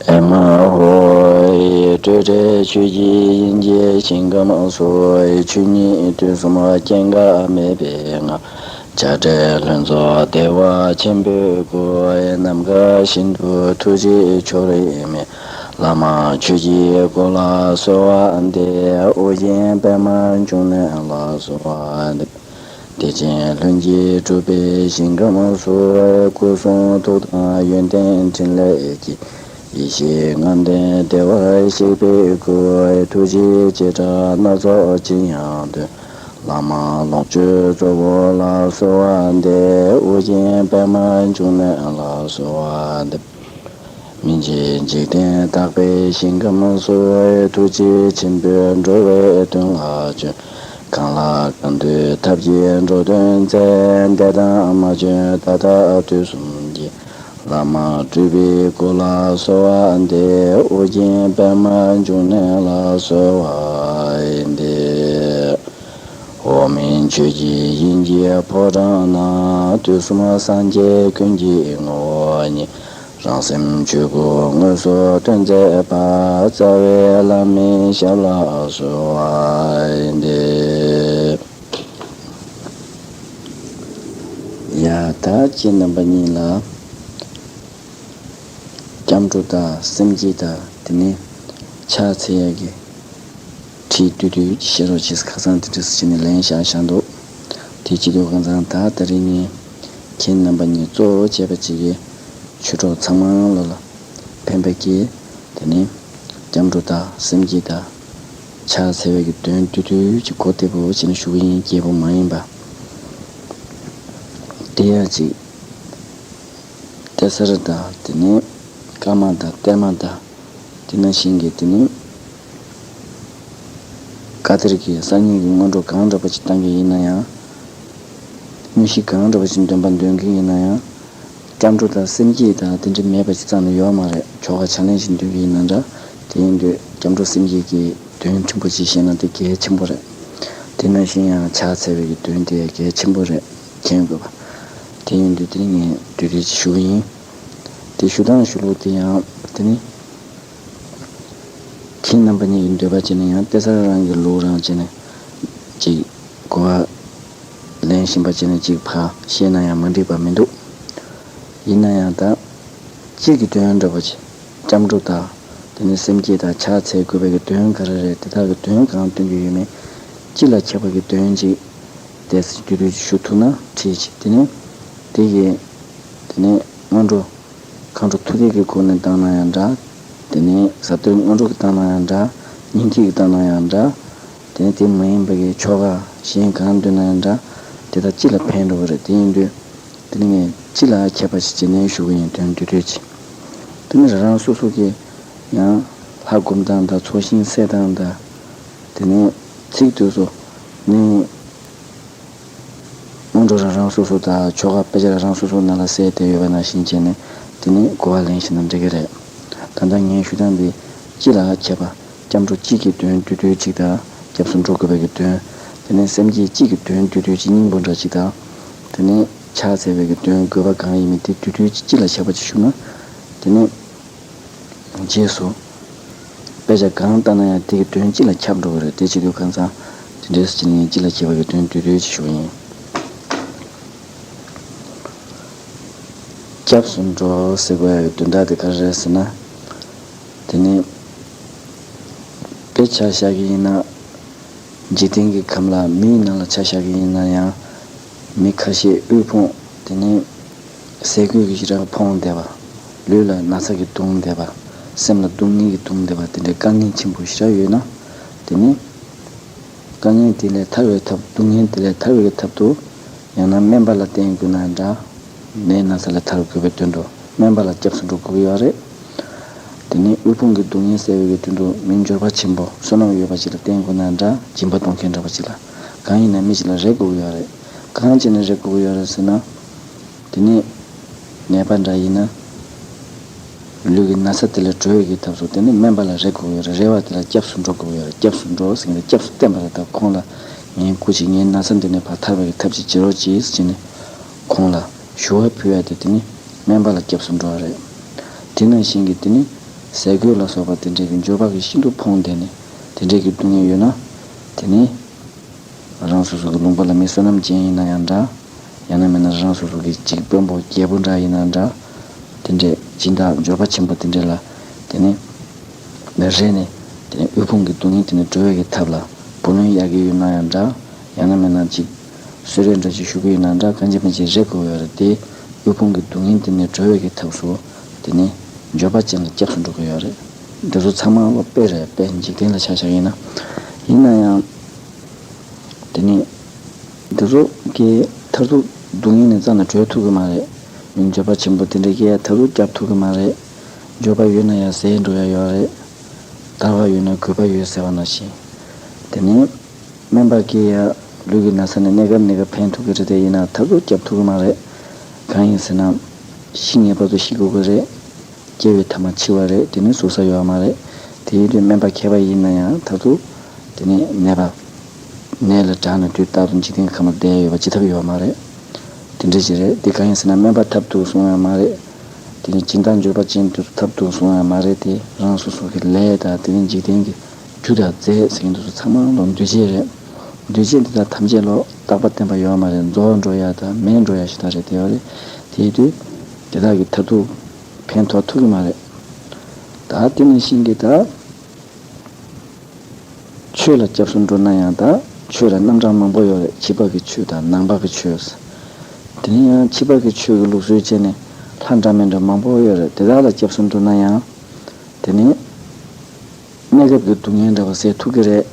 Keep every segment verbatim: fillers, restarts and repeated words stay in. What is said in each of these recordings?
ཨེ་མ་ཧོ། སྤྲོས་བྲལ་ཆོས་ཀྱི་དབྱིངས་ཀྱི་ཞིང་ཁམས་སུ། ཆོས་ཉིད་དུས་གསུམ་སྐྱེ་འགག་མེད་པའི་ངང་། བྱ་བྲལ་ལྷུན་རྫོགས་བདེ་བ་ཆེན་པོའི་སྐུ། ནམ་མཁའ་བཞིན་དུ་ཐུགས་རྗེ་ཁྱོད་རིག་མས། བླ་མ་ཆོས་ཀྱི་སྐུ་ལ་གསོལ་བ་འདེབས། ཨོ་རྒྱན་པདྨ་འབྱུང་གནས་ལ་གསོལ་བ་འདེབས། བདེ་ཆེན་ལྷུན་གྱིས་གྲུབ་པའི་ཞིང་ཁམས་སུ། སྐུ་གསུང་ཐུགས་དང་ཡོན་ཏན་ཕྲིན་ལས་ཀྱི། ཡེ་ཤེས་ལྔ་ལྡན་བདེ་བར་གཤེགས་པའི་སྐུ། ཐུགས་རྗེའི་བྱེ་བྲག་སྣ་ཚོགས་ཅི་ཡང་སྟོན། བླ་མ་ལོངས་སྤྱོད་གཙོ་བོ་ལ་གསོལ་བ་འདེབས། ཨོ་རྒྱན་པདྨ་འབྱུང་གནས་ལ་གསོལ་བ་འདེབས། སྨིན་བྱེད་འཇིག་རྟེན་དག་པའི་ཞིང་ཁམས་སུ། ཐུགས་རྗེ་ཆེན་པོས་འགྲོ་བའི་དོན་ལ་བྱོན། གང་ལ་གང་འདུལ་ཐབས་ཀྱིས་འགྲོ་དོན་མཛད། འདས་དང་མ་བྱོན་ད་ལྟ་དུས་གསུམ་གྱི། བླ་མ་སྤྲུལ་པའི་སྐུ་ལ་གསོལ་བ་འདེབས། ཨོ་རྒྱན་པདྨ་འབྱུང་གནས་ལ་གསོལ་བ་འདེབས། འོག་མིན་ཆོས་ཀྱི་དབྱིངས་ཀྱི་ཕོ་བྲང་ན། དུས་གསུམ་སངས་རྒྱས་ཀུན་གྱི་ངོ་བོ་ཉིད། རང་སེམས་ཆོས་སྐུ་དངོས་སུ་སྟོན་མཛད་པ། རྩ་བའི་བླ་མའི་ཞབས་ལ་གསོལ་བ་འདེབས། ཡ་ད་ཁྱེད་རྣམ་པ་གཉིས་ལ། སྐྱབས་འགྲོ་དང་སེམས་བསྐྱེད་དང་དེ་ནས་ཕྱག་འཚལ་ཡག་གི་ཁྲིད་བསྡུས་བསྡུས་ཤེས་རོགས་བྱེད། ཁ་སང་དེ་འདྲ་སེ་བྱས་ནས་ལན་བཞག་བཞག་འདུག་དེ་བྱེད་དུས་ཁ་སང་ད་ད་རིང་ནས་ཁྱེད་རྣམ་པ་གཉིས་གཙོ་བོ་བྱས་པ་ཅིག་གིས་ཆོས་གྲོགས་ཚང་མ་ལོ་ལ་ཕན་པ་སྐྱེས། དེ་ནས་སྐྱབས་འགྲོ་དང་སེམས་བསྐྱེད་དང་ཕྱག་འཚལ་བའི་གི་དོན་བསྡུས་བསྡུས་ཀྱི་གོ་བདེ་པོ་བྱས་ནས་ཞུ་གི་ཡིན། རྒྱས་པོ་མ་ཡིན་པ། དེ་ཡང་ཅིག་གཏེར་གསར་དང་དེ་ནས་བཀའ་མ་དང་གཏེར་མ་དང་། དེ་ནང་བཞིན་གྱི་དེ་ནི་བཀའ་གཏེར་གྱི་གསར་རྙིང་གི་སྔོན་འགྲོ་གང་འདྲ་པོ་ཅིག་བཏང་གི་ཡིན་ན་ཡང་། དངོས་གཞི་གང་འདྲ་པོ་ཅིག་འདོན་པ་འདོན་གི་ཡིན་ན་ཡང་། སྐྱབས་འགྲོ་དང་སེམས་བསྐྱེད་དང་དེ་འདྲ་མེད་པ་ཅིག་བརྩམས་ན་ཡོད་མ་རེད། ཆོ་ག་ཕྱག་ལེན་ཞིག་འདོན་གི་ཡིན་ན་འདྲ། དེ་ཡིན་དུས་སྐྱབས་འགྲོ་སེམས་བསྐྱེད་ཀྱི་དོན་ཕྲན་བུ་ཅིག་ཤེས་ན་དེ་གལ་ཆེན་པོ་རེད། དེ་ནང་བཞིན་ཡང་ཕྱག་འཚལ་བའི་གི་དོན་དེ་གལ་ཆེན་པོ་རེད། མཁྱེན་དགོས་པ། དེ་ཡིན་དུས་དེ་ནི་ངས་བསྡུས་བསྡུས་ཅིག་ཞུ་གི་ཡིན། དེ་ཞུ་སྟངས་ཞུ་ལུགས་དེ་ཡང་དེ་ནི། ཁྱེད་རྣམ་པ་གཉིས་ཀྱི་འདོད་པ་བྱས་ནས་ཡང་གཏེར་གསར་རང་གི་ལུགས་རང་བྱས་ནས་ཅིག་གོ་བ་ལེན་བཞིན་པ་བྱས་ནས་ཅིག་ཕར་བཤད་ན་ཡང་མ་འགྲིག་པ་མི་འདུག་ཡིན་ན་ཡང་ད་སྤྱིར་གྱི་དོན་འདྲ་པོ་ཅིག་སྐྱབས་འགྲོ་དང་དེ་ནས་སེམས་བསྐྱེད་དང་ཕྱག་འཚལ་དགོས་པའི་གི་དོན་ག་རེ་རེད། དེ་དག་གི་དོན་གང་སྟོན་གྱི་ཡོད་མེད། སྤྱི་ལ་ཁྱབ་པ་གི་དོན་ཅིག་དེ་བསྡུས་བསྡུས་ཞུ་ཐུབ་ན་ཁྲིད་ཅིག་དེ་ནས་དེ་གི་དེ་ནས་སྔོན་འགྲོ་མཁའ་འགྲོ་ཐུགས་ཐིག་གི་སྒོ་ནས་བཏང་ན་ཡང་འདྲ། དེ་ནས་ཟབ་གཏེར་སྔོན་འགྲོ་གི་བཏང་ན་ཡང་འདྲ། སྙིང་ཐིག་གི་བཏང་ན་ཡང་འདྲ། དེ་ནས་དེ་མ་ཡིན་པ་གི་ཆོ་ག་གཞན་གང་འདོན་ན་ཡང་འདྲ། དེ་དག་སྤྱི་ལ་ཕན་འགྲོ་གི་རེད། དེ་ཡིན་དུས་དེ་ནས་ངས་སྤྱི་ལ་ཁྱབ་པ་ཞིག་བྱས་ནས་ཞུ་གི་ཡིན། དོན་བསྡུས་བསྡུས་ཅིག་དེ་ནས་རང་རང་སོ་སོ་གི་ཡང་ལྷ་སྒོམ་སྟངས་དང་ཚོགས་ཞིང་གསལ་སྟངས་དང་། དེ་ནས་ཚིག་དུས་སུ་ནི། སྔོན་འགྲོ་རང་རང་སོ་སོ་དང་ཆོ་ག་དཔེ་ཆ་རང་རང་སོ་སོ་ནང་ལ་གསལ་བསྡད་ཡོད་པ་ནང་བཞིན་བྱས་ནས་དེ་ནི་གོ་བ་ལེན་ཤེས་ན་འགྲིག་གི་རེད། ད་ལྟ་ངས་ཞུ་སྟངས་འདི་སྤྱི་ལ་ཁྱབ་པ་སྐྱབས་འགྲོ་གཅིག་གི་དོན་བསྡུས་བསྡུས་གཅིག་དང་སྐྱབས་སུ་འགྲོ་དགོས་པའི་གི་དོན། དེ་ནས་སེམས་བསྐྱེད་གཅིག་གི་དོན་བསྡུས་བསྡུས་གཅིག་སྙིང་པོ་འདྲ་གཅིག་དང་། དེ་ནས་ཕྱག་འཚལ་བའི་གི་དོན་དགོས་པ་གང་ཡིན་མིན་དེ་བསྡུས་བསྡུས་གཅིག་སྤྱི་ལ་ཁྱབ་པ་གཅིག་ཞུ་ན། དེ་ནས། རྗེས་སུ། དཔེ་ཆ་གང་ལྟ་ན་ཡང་དེ་གི་དོན་སྤྱི་ལ་ཁྱབ་འགྲོ་གི་རེད། དེ་བྱེད་དུས་གང་ཚང་དེ་འདྲས་སྤྱི་ནས་སྤྱི་ལ་ཁྱབ་པ་གི་དོན་བསྡུས་བསྡུས་ཅིག་ཞུ་གི་ཡིན། སྐྱབས་སུ་འགྲོ་ཟེར་དགོས་ཡ་གི་དོན་དག་དེ་ག་རེ་རེད་ཟེར་ན། དེ་ནི། དཔེ་ཆ་བཞག་གི་ཡིན་ན། འཇིག་རྟེན་གྱི་ཁམས་ལ་མིའི་ནང་ལ་ཆ་བཞག་གི་ཡིན་ན་ཡང་། མི་ཁ་ཤས་དབུལ་ཕོངས་དེ་ནི་ཟས་གོས་ཀྱིས་ཞེ་དྲག་ཕོངས་བསྡད་པ། ལུས་ལ་ན་ཚ་གིས་གདུངས་བསྡད་པ། སེམས་ལ་སྡུག་བསྔལ་གྱིས་གདུངས་བསྡད་པ་དེ་འདྲའི་དཀའ་ངལ་ཆེན་པོ་ཞེ་དྲག་ཡོད་ན། དེ་ནི་དཀའ་ངལ་དེ་ལས་ཐར་བའི་ཐབས། སྡུག་བསྔལ་དེ་ལས་ཐར་བའི་ཐབས་སུ། ཡང་ན་སྨན་པ་ལ་བསྟེན་དགོས་ན་འདྲ། ནད་ན་ཚ་ལས་ཐར་དགོས་པའི་དོན་དུ་སྨན་པ་ལ་སྐྱབས་སུ་འགྲོ་དགོས་ཀྱི་ཡོད་རེད། དེ་ནས་དབུལ་ཕོངས་ཀྱི་སྡུག་བསྔལ་སེལ་བའི་དོན་དུ་མི་འབྱོར་པ་ཆེན་པོ་བསོད་ནམས་ཡོད་པ་ཅིག་ལ་བསྟེན་དགོས་ན་འདྲ། སྦྱིན་པ་གཏོང་མཁན་འདྲ་པོ་ཅིག་ལ། གང་ཡིན་ན་མི་ཞིག་ལ་རེ་དགོས་ཀྱི་ཡོད་རེད། གང་བྱས་ནས་རེ་དགོས་ཀྱི་ཡོད་རེད་ཟེར་ན། དེ་ནས་ནད་པ་འདྲ་ཡིན་ན། ལུས་ཀྱི་ན་ཚ་དེ་ལས་གྲོལ་བའི་ཐབས་སུ་དེ་ནས་སྨན་པ་ལ་རེ་དགོས་ཀྱི་ཡོད་རེད། རེ་བ་དེ་ལ་སྐྱབས་སུ་འགྲོ་དགོས་ཀྱི་ཡོད་རེད། སྐྱབས་སུ་འགྲོ་ཟེར་མཁན་དེ་སྐྱབས་སུ་བསྟེན་པ་རེད། ད་ཁོང་ལ་ངའི་སྐུ་མཁྱེན། ངའི་ན་ཚ་འདི་ནས་ཕར་ཐར་བའི་ཐབས་ཅིག་བྱེད་རོགས་གྱིས་ཟེར་ནས་ཁོང་ལ་ཞུ་བ་ཕུལ་ཡ་དེ་དེ་ནི་སྨན་པ་ལ་སྐྱབས་སུ་འགྲོ་བ་རེད། དེ་ནང་བཞིན་གྱི་དེ་ནི་ ཟས་གོས་ལ་སོགས་པ་དེ་འདྲའི་གི་འབྱོར་པ་གི་ཤིན་ཏུ་ཕོངས་ཏེ་ནི་དེ་འདྲའི་གི་སྡུག་བསྔལ་ཡོད་ན། དེ་ནི་རང་སོ་སོ་གི་ལུང་པ་ལ་མི་བསོད་ནམས་ཅན་ཡིན་ན་ཡང་འདྲ། ཡང་ན་མིན་ན་རང་སོ་སོ་གི་ཅིག་དཔོན་པོ་རྒྱལ་པོ་འདྲ་ཡིན་ན་འདྲ། དེ་འདྲའི་སྦྱིན་བདག་འབྱོར་པ་ཆེན་པོ་དེ་འདྲ་ལ་དེ་ནི་རེ་ནས་དེ་ནི་དབུལ་ཕོངས་ཀྱི་སྡུག་བསྔལ་དེ་ནི་སྒྲོལ་བའི་གི་ཐབས་ལ་བུ་ལོན་གཡར་གྱི་ཡོད་ན་ཡང་འདྲ། ཡང་ན་མིན་ན་ཅིག་གསོལ་རས་འདྲ་ཅིག་ཞུ་གི་ཡོད་ན་འདྲ། གང་ཅི་མིན་ཅི་རེ་དགོས་ཡོད་རེད་དེ། དབུལ་ཕོངས་ཀྱི་སྡུག་བསྔལ་དེ་ནི་སྒྲོལ་བའི་གི་ཐབས་སུ་དེ་ནི་འབྱོར་པ་ཅན་ལ་སྐྱབས་སུ་འགྲོ་གི་ཡོད་རེད། འདི་ཚོ་ཚང་མ་ལོ་དཔེ་རེད། དཔེ་འཇིག་རྟེན་ལ་ཆ་བཞག་ཡིན་ན། ཡིན་ན་ཡང་། དེ་ནི་འདི་ཚོ་གི་མཐར་ཐུག་སྡུག་བསྔལ་ནི་རྩ་ནས་གྲོལ་ཐུབ་ཀྱི་མ་རེད། མི་འབྱོར་པ་ཆེན་པོ་དེ་འདྲ་གིས་མཐར་ཐུག་སྐྱོབ་ཐུབ་ཀྱི་མ་རེད། འབྱོར་པ་ཡོད་ན་ཡང་ཟད་འགྲོ་ཡ་ཡོད་རེད། དར་བ་ཡོད་ན་རྒུད་པ་ཡོད་ཟེར་བ་ནང་བཞིན། དེ་ནི། སྨན་པ་གིས་ཡང་ལུས་ཀྱི་ན་ཚ་ནི་གནས་སྐབས་གནས་སྐབས་ཕན་ཐོགས་ཀྱི་རེད་དེ། ཡིན་ན་མཐར་ཐུག་སྐྱོབ་ཐུབ་ཀྱི་མ་རེད། གང་ཡིན་ཟེར་ན། ཤི་ངེས་པར་དུ་ཤི་དགོས་ཀྱི་རེད། སྐྱེ་བའི་ཐ་མ་འཆི་བ་རེད། དེ་ནི་ཟུར་ཟ་ཡོད་མ་རེད། དེ་ཡིན་དུས་སྨན་པ་མཁས་པ་ཡིན་ན་ཡང་མཐར་ཐུག་དེ་ནི་ནད་པ། ནད་ལ་དྲག་ནས་དུས་རྟག་ཏུ་འཇིག་རྟེན་ཁམས་ལ་བསྡད་ཡོད་པ་ཅི་ཐབས་ཡོད་མ་རེད། དེ་འདྲ་ཞིག་རེད། དེ་གང་ཡིན་ཟེར་ན་སྨན་པ་ཐབས་སྡུག་གསུང་ཡང་མ་རེད། དེ་ནི་སྦྱིན་བདག་འབྱོར་པ་ཅན་དུ་ཐབས་སྡུག་གསུང་ཡང་མ་རེད་དེ། རང་སོ་སོ་གི་ལས་དང་དེ་ནི་འཇིག་རྟེན་གྱི་རྒྱུ་དང་རྫས་ཟེར་མཁན་དེ་ཚོ་ཚང་མ་ལོ་འདུས་བྱས་རེད། འདུས་བྱས་འདི་དག་ཐམས་ཅད་ལོ་རྟག་པ་བརྟན་པ་ཡོད་མ་རེད། རྫོགས་འགྲོ་ཡ་དང་མེད་འགྲོ་ཡ་ཞིག་ད་རེད་དེ་ཡོད་རེད། དེ་ཡིན་དུས་དེ་དག་གི་མཐར་ཐུག་ཕན་ཐོགས་ཐུབ་ཀྱི་མ་རེད། ད་དེ་ནང་བཞིན་གྱི་ད། ཆོས་ལ་སྐྱབས་སུ་འགྲོ་ན་ཡང་ད་ཆོས་ལ་རྣམ་གྲངས་མང་པོ་ཡོད་རེད། ཕྱི་པ་གི་ཆོས་དང་ནང་པ་གི་ཆོས། དེ་ནས་ཡང་ཕྱི་པ་གི་ཆོས་ཀྱི་ལུགས་སྲོལ་བྱས་ནས་ལྷ་འདྲ་མི་འདྲ་མང་པོ་ཡོད་རེད། དེ་དག་ལ་སྐྱབས་སུ་འགྲོ་ན་ཡང་། དེ་ནས་གནས་སྐབས་ཀྱི་སྡུག་བསྔལ་འདྲ་བ་སེལ་ཐུབ་ཀྱི་རེད།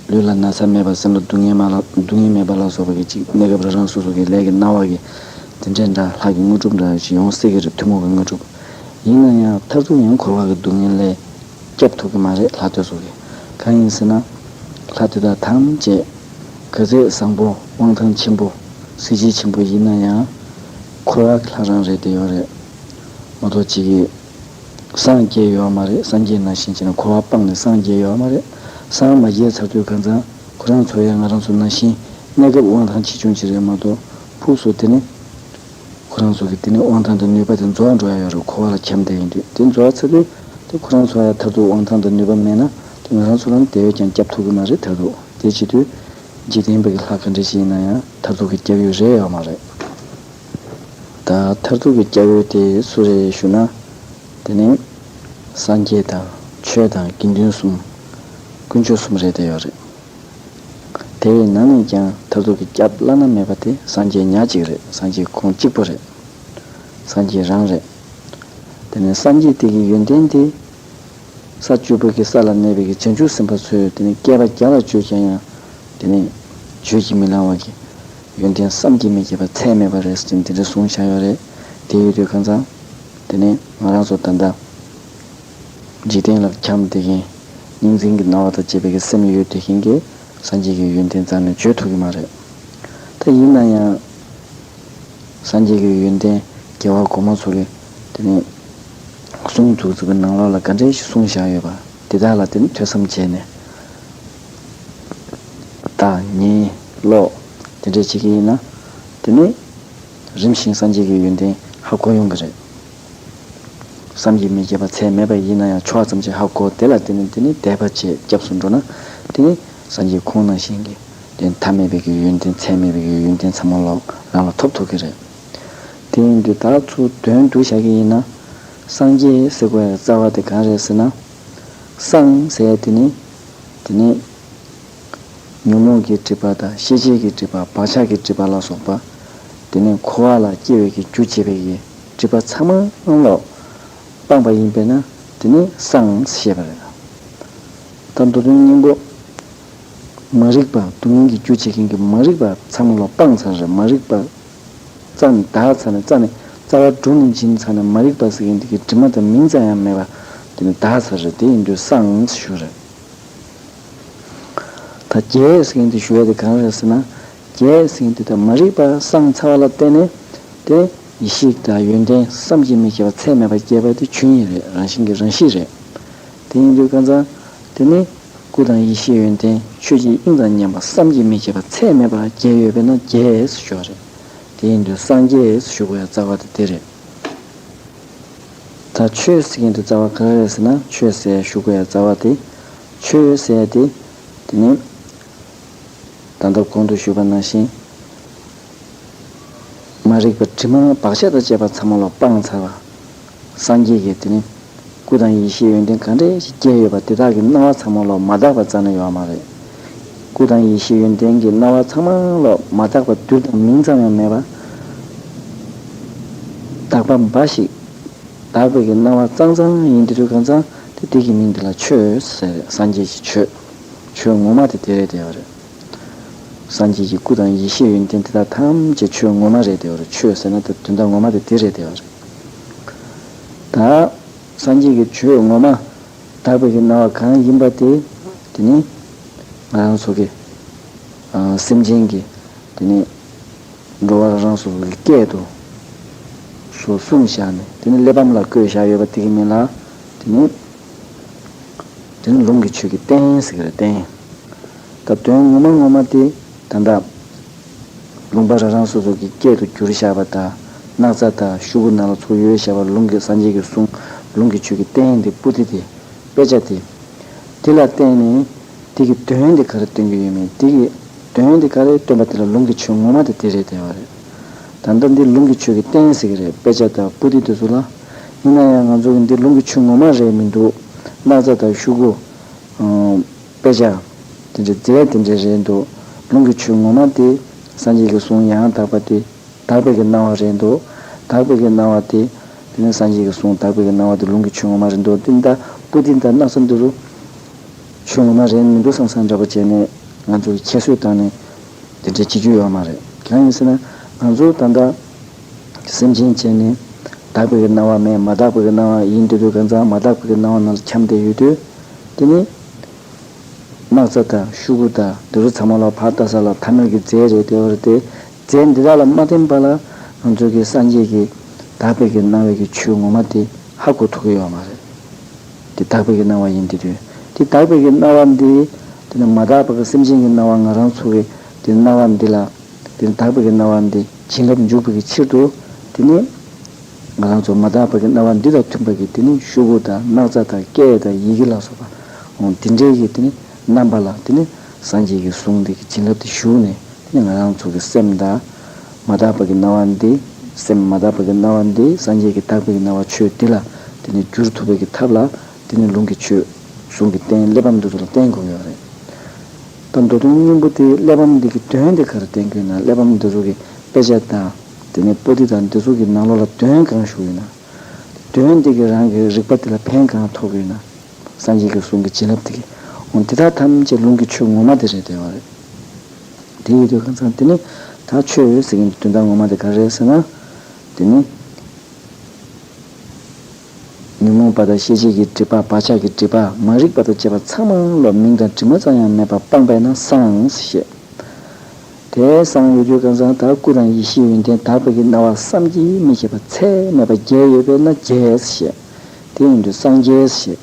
ལུས་ལ་ན་ཚ་མེད་པ། སེམས་ལ་སྡུག་བསྔལ་མ་ལ་སྡུག་བསྔལ་མེད་པ་ལ་སོགས་པ་གི་ཅིག་གནས་སྐབས་རང་རང་སོ་སོ་གི་ལས་ཀྱི་སྣང་བ་གི་དེ་འདྲའི་འདྲ་ལྷ་གི་དངོས་གྲུབ་འདྲ་ཞིག་ཡོང་སྲིད་ཀྱི་རེད། ཐུན་མོང་གི་དངོས་གྲུབ། ཡིན་ན་ཡང་མཐར་ཐུག་ཡང་འཁོར་བ་གི་སྡུག་བསྔལ་ལས་སྐྱོབ་ཐུབ་ཀྱི་མ་རེད། ལྷ་དེ་ཚོ་གིས། གང་ཡིན་ཟེར་ན། ལྷ་དེ་དག་ཐམས་ཅད་ག་ཚད་བཟང་པོ་དབང་ཐང་ཆེན་པོ་གཟི་བརྗིད་ཆེན་པོ་ཡིན་ན་ཡང་། འཁོར་བ་གི་ལྷ་རང་རེད་དེ་ཡོད་རེད། མ་གཏོགས་ཅིག་གིས་སངས་རྒྱས་ཡོད་མ་རེད། སངས་རྒྱས་ནང་བཞིན་བྱས་ན་འཁོར་བ་སྤངས་ནས་སངས་རྒྱས་ཡོད་མ་རེད། སངས་མ་རྒྱས་ཚར་དུས་གང་ཚང་ཁོ་རང་ཚོ་ཡང་ང་རང་ཚོ་ནང་བཞིན་གནས་སྐབས་དབང་ཐང་ཆེ་ཆུང་ཅིག་རེད་མ་གཏོགས་ཕུགས་སུ་དེ་ནི། ཁོ་རང་ཚོ་གི་དེ་ནི་དབང་ཐང་དང་ནུས་པ་དེ་རྫོགས་འགྲོ་ཡ་ཡོད་རེད། འཁོར་བ་ལ་འཁྱམས་བསྡད་ཡིན་དུས་དེ་རྫོགས་ཚར་དུས་དེ་ཁོ་རང་ཚོ་ཡ་མཐར་ཐུག་དབང་ཐང་དང་ནུས་པ་མེད་ན་དེ་ང་རང་ཚོ་ལ་ནི་དེ་བས་ཀྱང་སྐྱབས་ཐུབ་ཀྱི་མ་རེད། མཐར་ཐུག་དེ་བྱེད་དུས་འཇིག་རྟེན་པ་གི་ལྷ་ག་འདྲ་ཞིག་ཡིན་ན་ཡང་མཐར་ཐུག་གི་སྐྱབས་ཡུལ་རེད་ཡོད་མ་རེད། ད་མཐར་ཐུག་གི་སྐྱབས་ཡུལ་དེ་སུ་རེད་ཞུ་ན། དེ་ནི་སངས་རྒྱས་དང་ཆོས་དང་དགེ་འདུན་གསུམ། དཀོན་མཆོག་གསུམ་རེད་དེ་ཡོད་རེད། དེ་ཡི་ནང་ནས་ཀྱང་མཐར་ཐུག་གི་སྐྱབས་བླ་ན་མེད་པ་དེ་སངས་རྒྱས་ཉག་གཅིག་རེད། སངས་རྒྱས་ཁོང་གཅིག་པོ་རེད། སངས་རྒྱས་རང་རེད། དེ་ནས་སངས་རྒྱས་དེ་གི་ཡོན་ཏན་དེ། ས་བཅུ་པ་གི་ས་ལ་གནས་པའི་གི་བྱང་ཆུབ་སེམས་དཔའ་ཚོས་དེ་ནས་བསྐལ་པ་བརྒྱ་ལ་བརྗོད་ཀྱང་ཡང་། དེ་ནས་བརྗོད་ཀྱིས་མི་ལང་བ་གི་ཡོན་ཏན་བསམ་གྱིས་མི་ཁྱབ་པ་ཚད་མེད་པ་རེད་ཟེར་དེ་འདྲ་གསུངས་བཞག་ཡོད་རེད། དེ་ཡོད་དུས་གང་ཚང་། དེ་ནས་ང་རང་ཚོ་ད་ལྟ། འཇིག་རྟེན་ལ་འཁྱམས་བསྡད་མཁན། གཉིས་འཛིན་གྱི་སྣང་བ་དང་བཅས་པའི་གི་སེམས་ཡོད་བསྡད་མཁན་གྱི་སངས་རྒྱས་ཀྱི་ཡོན་ཏན་རྩ་ནས་བརྗོད་ཐུབ་ཀྱི་མ་རེད། ད་ཡིན་ན་ཡང་། སངས་རྒྱས་ཀྱི་ཡོན་ཏན་རྒྱལ་བ་གོང་མ་ཚོ་གིས་དེ་ནས་གསུང་བཙུགས་བཙུགས་པའི་ནང་ལོགས་ལ་ག་འདྲས་ཞིག་གསུངས་བཞག་ཡོད་པ་དེ་དག་ལ་དེ་ནས་ཐོས་བསམ་བྱས་ནས། ད་ཉན་ཀློག་དེ་འདྲས་བྱེད་ཀྱི་ཡིན་ན། དེ་ནས་རིམ་བཞིན་སངས་རྒྱས་ཀྱི་ཡོན་ཏན་ཧ་གོ་ཡོང་གི་རེད། བསམ་གྱིས་མི་ཁྱབ་པ་ཚད་མེད་པ་ཡིན་ན་ཡང་ཕྱོགས་ཙམ་ཅིག་ཧ་གོ་དེ་ལ་དེ་ནི་དེ་ནི་དད་པ་བྱས་སྐྱབས་སུ་འགྲོ་ན། དེ་ནི་སངས་རྒྱས་ཁོང་ནང་བཞིན་གྱི་དེ་མཐའ་མེད་པའི་གི་ཡོན་ཏན་ཚད་མེད་པའི་གི་ཡོན་ཏན་ཚང་མ་ལོག་རང་ལ་ཐོབ་ཐུབ་ཀྱི་རེད། དེ་ཡིན་དུས་ད་ཚུར་དོན་བསྡུ་བཞག་གི་ཡིན་ན། སངས་རྒྱས་ཟེར་དགོས་ཡ་རྩ་བ་དེ་གང་རེད་ཟེར་ན། སངས་ཟེར་ཡ་དེ་ནི། དེ་ནི། ཉོན་མོངས་ཀྱི་སྒྲིབ་པ་དང་ཤེས་བྱའི་གི་སྒྲིབ་པ་བག་ཆགས་ཀྱི་སྒྲིབ་པ་ལ་སོགས་པ། དེ་ནས་འཁོར་བ་ལ་སྐྱེ་བའི་གི་རྒྱུ་བྱེད་པའི་གི་སྒྲིབ་པ་ཚང་མ་ལོག་སྤངས་པ་ཡིན་པས་ན་དེ་ནི་སངས་ཞེས་པ་རེད། ད་མདོ་དོན་སྙིང་པོ། མ་རིག་པ་སྡུག་བསྔལ་གྱི་རྒྱུ་བྱེད་མཁན་གྱི་མ་རིག་པ་ཚང་མ་ལོག་སྤངས་ཚར་རེད། མ་རིག་པ་རྩ་ནས་དག་ཚར་ནས་རྩ་ནས་རྩ་བ་དྲུངས་ནས་འབྱིན་ཚར་ནས་མ་རིག་པ་ཟེར་མཁན་དེ་གི་དྲི་མ་དང་མིང་ཙམ་ཡང་མེད་པ་དེ་ནི་དག་ཚར་རེད། དེ་ཡིན་དུས་སངས་ཞུ་རེད། ད་རྒྱས་ཟེར་མཁན་དེ་ཞུ་ཡ་དེ་གང་རེད་ཟེར་ན། རྒྱས་ཟེར་མཁན་དེ་ད་མ་རིག་པ་སངས་ཚར་བ་ལ་བརྟེན་ནས་དེ་ཡེ་ཤེས་དང་ཡོན་ཏན་བསམ་གྱིས་མི་ཁྱབ་པ་ཚད་མེད་པ་སྐྱེས་པ་དེ་ཆོས་ཉིད་རེད། རང་བཞིན་གྱི་རང་གཤིས་རེད། དེ་ཡིན་དུས་གང་ཚང་དེ་ནི་སྐུ་དང་ཡེ་ཤེས་ཡོན་ཏན་ཆོས་ཀྱི་དབྱིངས་དང་མཉམ་པ་བསམ་གྱིས་མི་ཁྱབ་པ་ཚད་མེད་པ་རྒྱས་ཡོད་པས་ན་རྒྱས་ཞུ་བ་རེད། དེ་ཡིན་དུས་སངས་རྒྱས་ཞུ་དགོས་ཡ་རྩ་བ་དེ་དེ་རེད། ད་ཆོས་ཟེར་མཁན་དེ་རྩ་བ་ག་རེ་རེད་ཟེར་ན། ཆོས་ཟེར་ཞུ་དགོས་ཡ་རྩ་བ་དེ། ཆོས་ཟེར་དེ། དེ་ནི། ད་ལྟ་གོང་དུ་ཞུས་པ་ནང་བཞིན། མ་རིག་པ་དྲི་མ་བག་ཆགས་དང་བཅས་པ་ཚང་མ་ལོག་སྤངས་ཚར་བ། སངས་རྒྱས་ཀྱི་དེ་ནི། སྐུ་དང་ཡེ་ཤེས་ཡོན་ཏན་ག་འདྲ་ཞིག་སྐྱེས་ཡོད་པ་དེ་དག་གི་སྣང་བ་ཚང་མ་ལོག་མ་དག་པ་རྩ་ནས་ཡོད་མ་རེད། སྐུ་དང་ཡེ་ཤེས་ཡོན་ཏན་གྱི་སྣང་བ་ཚང་མ་ལོག་མ་དག་པ་རྡུལ་དང་མིང་ཙམ་ཡང་མེད་པ། དག་པ་འབའ་ཞིག་དག་པའི་གི་སྣང་བ་གཙང་གཙང་ཡིན་དེ་དུས་གང་ཚང་དེ་དེ་གི་མིང་དེ་ལ་ཆོས་ཟེར། སངས་རྒྱས་ཀྱི་ཆོས། ཆོས་ངོ་མ་དེ་དེ་རེད་དེ་བ་རེད། སངས་རྒྱས་ཀྱི་སྐུ་དང་ཡེ་ཤེས་ཡོན་ཏན་དེ་དག་ཐམས་ཅད་ཆོས་ངོ་མ་རེད་དེ་བ་རེད། ཆོས་ཟེར་ན་དེ་དོན་དག་ངོ་མ་དེ་དེ་རེད་དེ་བ་རེད། ད་སངས་རྒྱས་ཀྱི་ཆོས་ངོ་མ་དག་པའི་གི་སྣང་བ་གང་ཡིན་པ་དེ། དེ་ནི་ང་རང་ཚོ་གི་ཨ་སེམས་ཅན་གྱི་དེ་ནི་འགྲོ་བ་རང་རང་སོ་སོ་གི་སྐད་དུ་སོ་གསུངས་བཞག་ནས། དེ་ནི་གླེགས་བམ་ལ་བཀོད་བཞག་ཡོད་པ་དེ་གི་མིང་ལ། དེ་ནི་དེ་ནི་ལུང་གི་ཆོས་ཀྱི་རྟེན་ཟེར་གི་རེད། རྟེན། ད་དོན་ངོ་མ་ངོ་མ་དེ་ད་ལྟ་ལུང་པ་རང་རང་སོ་སོ་གི་སྐད་དུ་བསྒྱུར་བཞག་པ་དང་། སྣག་ཚ་དང་ཤོག་གུ་ནང་ལ་ཚུར་ཡོད་བཞག་པ། ལུང་གི་སངས་རྒྱས་ཀྱི་གསུང་། ལུང་གི་ཆོས་ཀྱི་རྟེན་དེ། པོ་ཏི་དེ། དཔེ་ཆ་དེ། དེ་ལ་བརྟེན་ནས་དེ་གི་དོན་དེ་ག་རེ་སྟོན་གྱི་ཡོད་མེད། དེ་གི་དོན་དེ་ག་རེ་སྟོན་པ་དེ་ལ་ལུང་གི་ཆོས་ངོ་མ་དེ་དེ་རེད་དེ་བ་རེད། ད་ལྟ་འདི་ལུང་གི་ཆོས་ཀྱི་རྟེན་ཟེར་གི་རེད། དཔེ་ཆ་དང་པོ་ཏི་དེ་ཚོ་ལ། ཡིན་ན་ཡང་ང་ཚོ་གི་འདི་ལུང་གི་ཆོས་ངོ་མ་རེད་མི་འདུག། སྣག་ཚ་དང་ཤོག་གུ། ཨང་། དཔེ་ཆ། དེ་འདྲའི་རྫས་དེ་འདྲའི་རེད་འདུག། ལུང་གི་ཆོས་ངོ་མ་དེ་སངས་རྒྱས་ཀྱི་གསུང་ཡང་དག་པ་དེ། དག་པའི་གི་སྣང་བ་རེད་འདུག། དག་པའི་གི་སྣང་བ་དེ། དེ་ནི་སངས་རྒྱས་ཀྱི་གསུང་དག་པའི་གི་སྣང་བ་དེ་ལུང་གི་ཆོས་ངོ་མ་རེད་འདུག། དེ་ནི་ད་པོ་ཏི་དང་སྣག་ཚ་འདི་ཚོ་ཆོས་ངོ་མ་རེད་མི་འདུག་བསམ་བསམ་འདྲ་པོ་བྱས་ནས། ང་ཚོ་གི་ཁྱད་གསོད་བཏང་ནས་དེ་འདྲའི་བྱེད་རྒྱུ་ཡོད་མ་རེད། གང་ཡིན་ཟེར་ན། ང་ཚོ་ད་ལྟ་སེམས་ཅན་བྱས་ནས་དག་པའི་གི་སྣང་བ་མེད། མ་དག་པའི་གི་སྣང་བ་ཡིན་དུས་དུས་གང་ཚང་མ་དག་པའི་གི་སྣང་བ་ནང་ལ་འཁྱམས་བསྡད་ཡོད་དུས། དེ་ནི། སྣག་ཚ་དང་ཤོག་གུ་དང་འདི་ཚོ་ཚང་མ་ལ་ཕར་ལྟ་ས་ལ་ཐ་མལ་གྱི་རྫས་རེད་དེ་བ་རེད་དེ། རྫས་འདི་དག་ལ་མ་བརྟེན་པ་ལ་ང་ཚོ་གི་སངས་རྒྱས་ཀྱི་དག་པའི་གི་སྣང་བའི་གི་ཆོས་ངོ་མ་དེ་ཧ་གོ་ཐུབ་ཀྱི་ཡོད་མ་རེད། དེ་དག་པའི་གི་སྣང་བ་ཡིན་དེ་དུས། དེ་དག་པའི་གི་སྣང་བ་འདི། དེ་ནི་མ་དག་པ་གི་སེམས་ཅན་གྱི་སྣང་བ་ང་རང་ཚོ་གི་དེ་སྣང་བ་འདི་ལ། དེ་ནི་དག་པའི་གི་སྣང་བ་འདི་བྱིན་རླབས་འཇུག་པའི་གི་ཕྱིར་དུ། དེ་ནི། ང་རང་ཚོ་མ་དག་པ་གི་སྣང་བ་འདི་དང་མཐུན་པ་གི་དེ་ནི་ཤོག་གུ་དང་སྣག་ཚ་དང་སྐད་དང་ཡི་གེ་ལ་སོགས་པ། འོ་དེ་འདྲའི་གི་དེ་ནི་རྣམ་པ་ལ་དེ་ནི་སངས་རྒྱས་ཀྱི་གསུང་འདི་གི་བྱིན་རླབས་དེ་ཞུགས་ནས། དེ་ནི་ང་རང་ཚོ་གི་སེམས་དང་། མ་དག་པ་གི་སྣང་བ་འདི། སེམས་མ་དག་པ་གི་སྣང་བ་འདི་སངས་རྒྱས་ཀྱི་དག་པའི་གི་སྣང་བ་ཆོས་འདི་ལ་དེ་ནི་བསྒྱུར་ཐུབ་པའི་གི་ཐབས་ལ། དེ་ནི་ལུང་གི་ཆོས། གསུང་གི་རྟེན། གླེགས་བམ་འདི་ཚོ་ལ་བརྟེན་དགོས་ཡོད་རེད། ད་མདོ་དོན་སྙིང་པོ་དེ་གླེགས་བམ་འདི་གི་དོན་དེ་ག་རེ་བསྟན་གྱི་ཡོད་ན། གླེགས་བམ་འདི་ཚོ་གི་དཔེ་ཆ་དང་། དེ་ནས་པོ་ཏི་དང་འདི་ཚོ་གི་ནང་ལོགས་ལ་དོན་གང་ཞུགས་ཡོད་ན། དོན་དེ་གི་རང་གི་རིག་པ་དེ་ལ་ཕན་གང་ཐོགས་ཡོད་ན། སངས་རྒྱས་ཀྱི་གསུང་གི་བྱིན་རླབས་དེ་གི། འོ་དེ་དག་ཐམས་ཅད་ལུང་གི་ཆོས་ངོ་མ་དེ་རེད་དེ་བ་རེད། དེ་ཡོད་དུས་གང་ཚང་དེ་ནི་ད་ཆོས་ཟེར་མཁན་དེ་དོན་དག་ངོ་མ་དེ་ག་རེ་རེད་ཟེར་ན། དེ་ནི། ཉོན་མོངས་པ་དང་ཤེས་བྱའི་གི་སྒྲིབ་པ། བག་ཆགས་ཀྱི་སྒྲིབ་པ། མ་རིག་པ་དང་བཅས་པ་ཚང་མ་ལོག་མིང་དང་དྲི་མ་ཙམ་ཡང་མེད་པར་སྤངས་པས་ན་སངས་ཞེས། དེ་སངས་ཡོད་དུས་གང་ཚང་ད་སྐུ་དང་ཡེ་ཤེས་ཡོན་ཏན་དག་པའི་གི་སྣང་བ་བསམ་གྱིས་མི་ཁྱབ་པ་ཚད་མེད་པ་རྒྱས་ཡོད་པས་ན་རྒྱས་ཞེས། དེ་ཡིན་དུས་སངས་རྒྱས་ཞེས།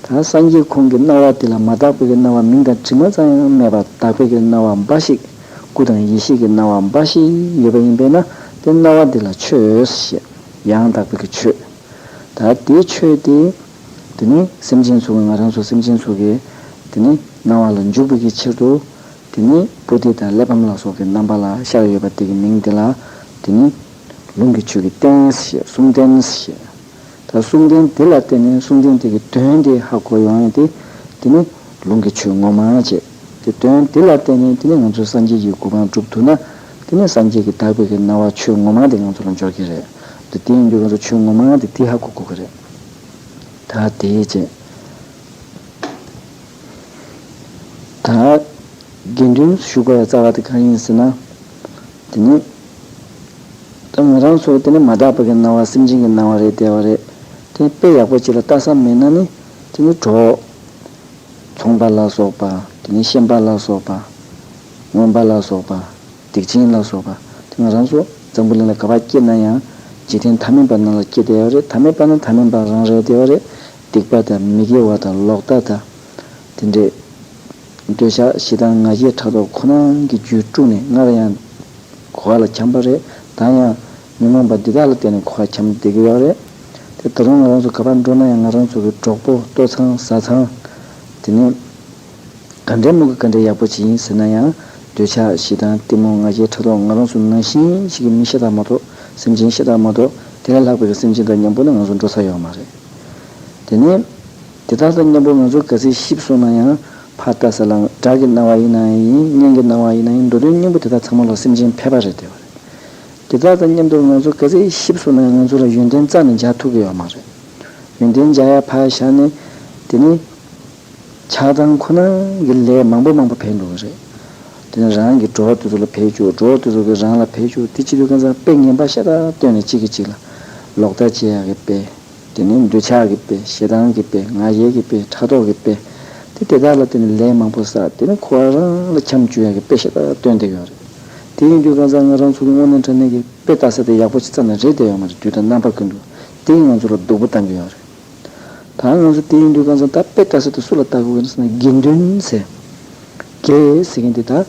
ད་སངས་རྒྱས་ཁོང་གི་སྣང་བ་དེ་ལ་མ་དག་པའི་གི་སྣང་བ་མིང་དང་དྲི་མ་ཙམ་ཡང་མེད་པར་དག་པའི་གི་སྣང་བ་འབའ་ཞིག། སྐུ་དང་ཡེ་ཤེས་ཀྱི་སྣང་བ་འབའ་ཞིག་ཡོད་པ་ཡིན་པས་ན། དེ་སྣང་བ་འདི་ལ་ཆོས་ཞེས། ཡང་དག་པའི་གི་ཆོས། ད་དེའི་ཆོས་དེ། དེ་ནི་སེམས་ཅན་ཚོ་གི། ང་རང་ཚོ་སེམས་ཅན་ཚོ་གི། དེ་ནི་སྣང་བ་ལ་འཇུག་པའི་གི་ཕྱིར་དུ། དེ་ནི་པོ་ཏི་དང་གླེགས་བམ་ལ་སོགས་ཀྱི་རྣམ་པ་ལ་ཤར་ཡོད་པ་དེ་གི་མིང་དེ་ལ། དེ་ནི་ལུང་གི་ཆོས་ཀྱི་རྟེན་ཞེས། གསུང་རྟེན་ཞེས། ད་གསུང་རྟེན་དེ་ལ་བརྟེན་ནས་གསུང་རྟེན་དེ་གི་དོན་དེ་ཧ་གོ་ཡོང་ཡ་དེ། དེ་ནི་ལུང་གི་ཆོས་ངོ་མ་བྱས། དེ་དོན་དེ་ལ་བརྟེན་ནས་དེ་ནི་ང་ཚོ་སངས་རྒྱས་ཀྱི་གོ་འཕང་སྒྲུབ་ཐུབ་ན། དེ་ནི་སངས་རྒྱས་ཀྱི་དག་པའི་གི་སྣང་བ་ཆོས་ངོ་མ་དེ་ང་ཚོ་ལ་འབྱོར་གྱི་རེད། དེ་དེ་ཡིན་དུས་ང་ཚོ་ཆོས་ངོ་མ་དེ་དེ་ཧ་གོ་དགོས་ཀྱི་རེད། ད་དེ་བྱས། ད་དགེ་འདུན་ཞུ་དགོས་ཡ་རྩ་བ་དེ་གང་ཡིན་ཟེར་ན། དེ་ནི། ད་ང་རང་ཚོ་དེ་ནི་མ་དག་པ་གི་སྣང་བ། སེམས་ཅན་གྱི་སྣང་བ་རེད་དེ་བ་རེད། དེ་དཔེ་ཡག་པོ་ཅིག་ལ་ལྟ་ས་མེད་ན་ནི། དེ་ནི་གྲོགས། ཚོང་པ་ལ་སོགས་པ། དེ་ནི་ཤན་པ་ལ་སོགས་པ། རྔོན་པ་ལ་སོགས་པ། སྡིག་ཅན་ལ་སོགས་པ། དེ་ང་རང་ཚོ་འཛམ་བུ་གླིང་ལ་ག་པར་སྐྱེས་ན་ཡང་། འཇིག་རྟེན་ཐ་མལ་པ་ནང་ལ་སྐྱེས་བསྡད་ཡོད་རེད། ཐ་མལ་པ་ནི་ཐ་མལ་པ་རང་རེད་བསྡད་ཡོད་རེད། སྡིག་པ་དང་མི་དགེ་བ་དང་ལོག་ལྟ་དང་། དེ་འདྲས། འདོད་ཆགས་ཞེ་སྡང་ང་རྒྱལ་ཕྲག་དོག་ཁོ་ན་གི་རྒྱུད་དཀྲུགས་ནས་སྔར་ཡང་འཁོར་བ་ལ་འཁྱམས་པ་རེད། ད་ཡང་ཉོན་མོངས་པ་འདི་དག་ལ་བརྟེན་ནས་འཁོར་བ་འཁྱམས་བསྡད་ཀྱི་ཡོད་རེད། དེ་ད་རུང་ང་རང་ཚོ་ག་པར་འགྲོ་ན་ཡང་ང་རང་ཚོ་གི་གྲོགས་པོ་ལྟོ་ཚང་བཟའ་ཚང་། དེ་ནས་ག་འདྲའི་མོ་གི་ག་འདྲའི་ཡག་པོ་ཅིག་ཡིན་ཟེར་ན་ཡང་། འདོད་ཆགས་ཞེ་སྡང་གཏི་མུག་ང་རྒྱལ་ཕྲག་དོག་ང་རང་ཚོ་ནང་བཞིན་ཞིག་གི་མི་ཤ་སྟག་མ་གཏོགས། སེམས་ཅན་ཤ་སྟག་མ་གཏོགས། དེ་ལས་ལྷག་པའི་གི་སེམས་ཅན་དང་མཉམ་པོ་ནི་ང་ཚོ་འགྲོ་ས་ཡོད་མ་རེད། དེ་ནས་དེ་དག་དང་མཉམ་པོ་ང་ཚོ་ག་ཚོད་གཤིབས་སོང་ན་ཡང་། ཕར་ལྟ་ས་ལ་དགྲ་གི་སྣང་བ་ཡིན་ན་ཡང་ཡིན། གཉེན་གྱི་སྣང་བ་ཡིན་ན་ཡང་། མདོ་དོན་སྙིང་པོ་དེ་དག་ཚང་མ་ལ་སེམས་ཅན་ཕལ་པ་རེད་བསྡད་པ་རེད། དེ་དག་དང་མཉམ་དུ་ང་ཚོ་ག་ཚོད་གཤིབས་སོང་ན་ཡང་ང་ཚོ་ལ་ཡོན་ཏན་རྩ་ནས་འཇགས་ཐུབ་ཀྱི་ཡོད་མ་རེད། ཡོན་ཏན་འཇགས་ཡ་ཕར་བཞག་ནས། དེ་ནི་ཆགས་སྡང་ཁོ་ན་གི་ལས་མང་པོ་མང་པོ་འཕེལ་འགྲོ་གི་རེད། དེ་ནི་རང་གི་གྲོགས་དེ་ཚོ་ལ་ཕན་བཅུག་གྲོགས་དེ་ཚོ་གིས་རང་ལ་ཕན་བཅུག་དེ་བྱེད་དུས་གང་ཚང་དཔེ་ངན་པ་ཤ་སྟག་བཏོན་ནས་གཅིག་གིས་གཅིག་ལ་ལོག་ལྟ་བྱེད་ཡག་གི་དཔེ། དེ་ནས་འདོད་ཆགས་ཀྱི་དཔེ། ཞེ་སྡང་གི་དཔེ། ང་རྒྱལ་གྱི་དཔེ། ཕྲག་དོག་གི་དཔེ། དེ་དེ་དག་ལ་དེ་ནི་ལས་མང་པོ་བསགས། དེ་ནི་ཁོ་རང་ལ་འཁྱམས་བཅུག་ཡག་གི་དཔེ་ཤ་སྟག་བཏོན་བསྡད་ཡོད་རེད། དེ་ཡིན་དུས་གང་ཚང་ང་རང་ཚོ་གི་དངོས་གནས་དྲང་གནས་ཀྱི་དཔེ་ལྟ་ས་དེ་ཡག་པོ་ཅིག་རྩ་ནས་རེད་བསྡད་ཡོད་མ་རེད། དུས་དང་རྣམ་པ་ཀུན་ཏུ་དེ་ཡིས་ང་ཚོ་ལ་སྡུག་པོ་བཏང་གི་ཡོད་རེད། ད་ང་ཚོ་དེ་ཡིན་དུས་གང་ཚང་ད་དཔེ་ལྟ་ས་དེ་སུ་ལ་ལྟ་དགོས་ཀྱི་རེད་ཟེར་ན་དགེ་འདུན་ཟེར། དགེ་ཟེར་མཁན་དེ་ད་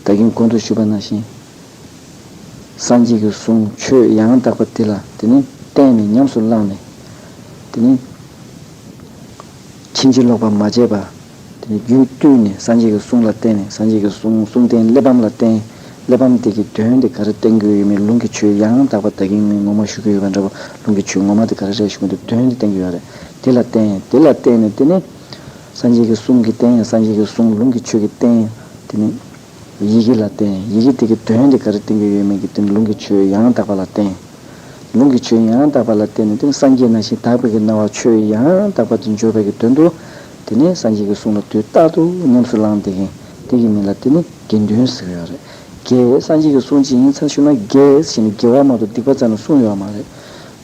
ད་གིན་གོང་དུ་ཞུས་པ་ནང་བཞིན། སངས་རྒྱས་ཀྱི་གསུང་ཆོས་ཡང་དག་པ་དེ་ལ་དེ་ནི་བརྟེན་ནས་ཉམས་སུ་བླངས་ནས། དེ་ནི་ཕྱིན་ཅི་ལོག་པ་མ་བྱས་པ། དེ་ནི་རྒྱུད་བཏུས་ནས་སངས་རྒྱས་ཀྱི་གསུང་ལ་བརྟེན་ནས། སངས་རྒྱས་ཀྱི་གསུང་གསུང་རྟེན་གླེགས་བམ་ལ་བརྟེན། གླེགས་བམ་དེ་གི་དོན་དེ་ག་རེ་བསྟན་གྱི་ཡོད་མེད། ལུང་གི་ཆོས་ཡང་དག་པ། ད་གིན་ངས་ངོ་མ་ཞུ་གི་ཡོད་པ་འདྲ་པོ། ལུང་གི་ཆོས་ངོ་མ་དེ་ག་རེ་རེད་ཞུ་གི་འདུག་དོན་དེ་བསྟན་གྱི་ཡོད་རེད། དེ་ལ་བརྟེན། དེ་ལ་བརྟེན་ནས་དེ་ནི་སངས་རྒྱས་ཀྱི་གསུང་གི་རྟེན། སངས་རྒྱས་ཀྱི་གསུང་ལུང་གི་ཆོས་ཀྱི་རྟེན། དེ་ནི་ཡི་གེ་ལ་བརྟེན། ཡི་གེ་དེ་གི་དོན་དེ་ག་རེ་བསྟན་གྱི་ཡོད་མེད་ཀྱི་དེ་ནི་ལུང་གི་ཆོས་ཡང་དག་པ་ལ་བརྟེན། ལུང་གི་ཆོས་ཡང་དག་པ་ལ་བརྟེན་ནས་དེ་ནི་སངས་རྒྱས་ནང་བཞིན་དག་པའི་གི་སྣང་བ་ཆོས་ཡང་དག་པ་དེ་འབྱོར་བའི་གི་དོན་དུ། དེ་ནི་སངས་རྒྱས་ཀྱི་གསུང་ལ་དུས་རྟག་ཏུ་ཉམས་སུ་བླངས་བསྡད་མཁན་དེ་གི་མིང་ལ་དེ་ནི་དགེ་འདུན་ཟེར་གྱི་ཡོད་རེད། དགེ། སངས་རྒྱས་ཀྱི་གསུང་ཅིག་ཡིན་ཚར་ཞུ་ན་དགེ་ཟེར་ནས་དགེ་བ་མ་གཏོགས་སྡིག་པ་རྩ་ནས་གསུངས་ཡོད་མ་རེད།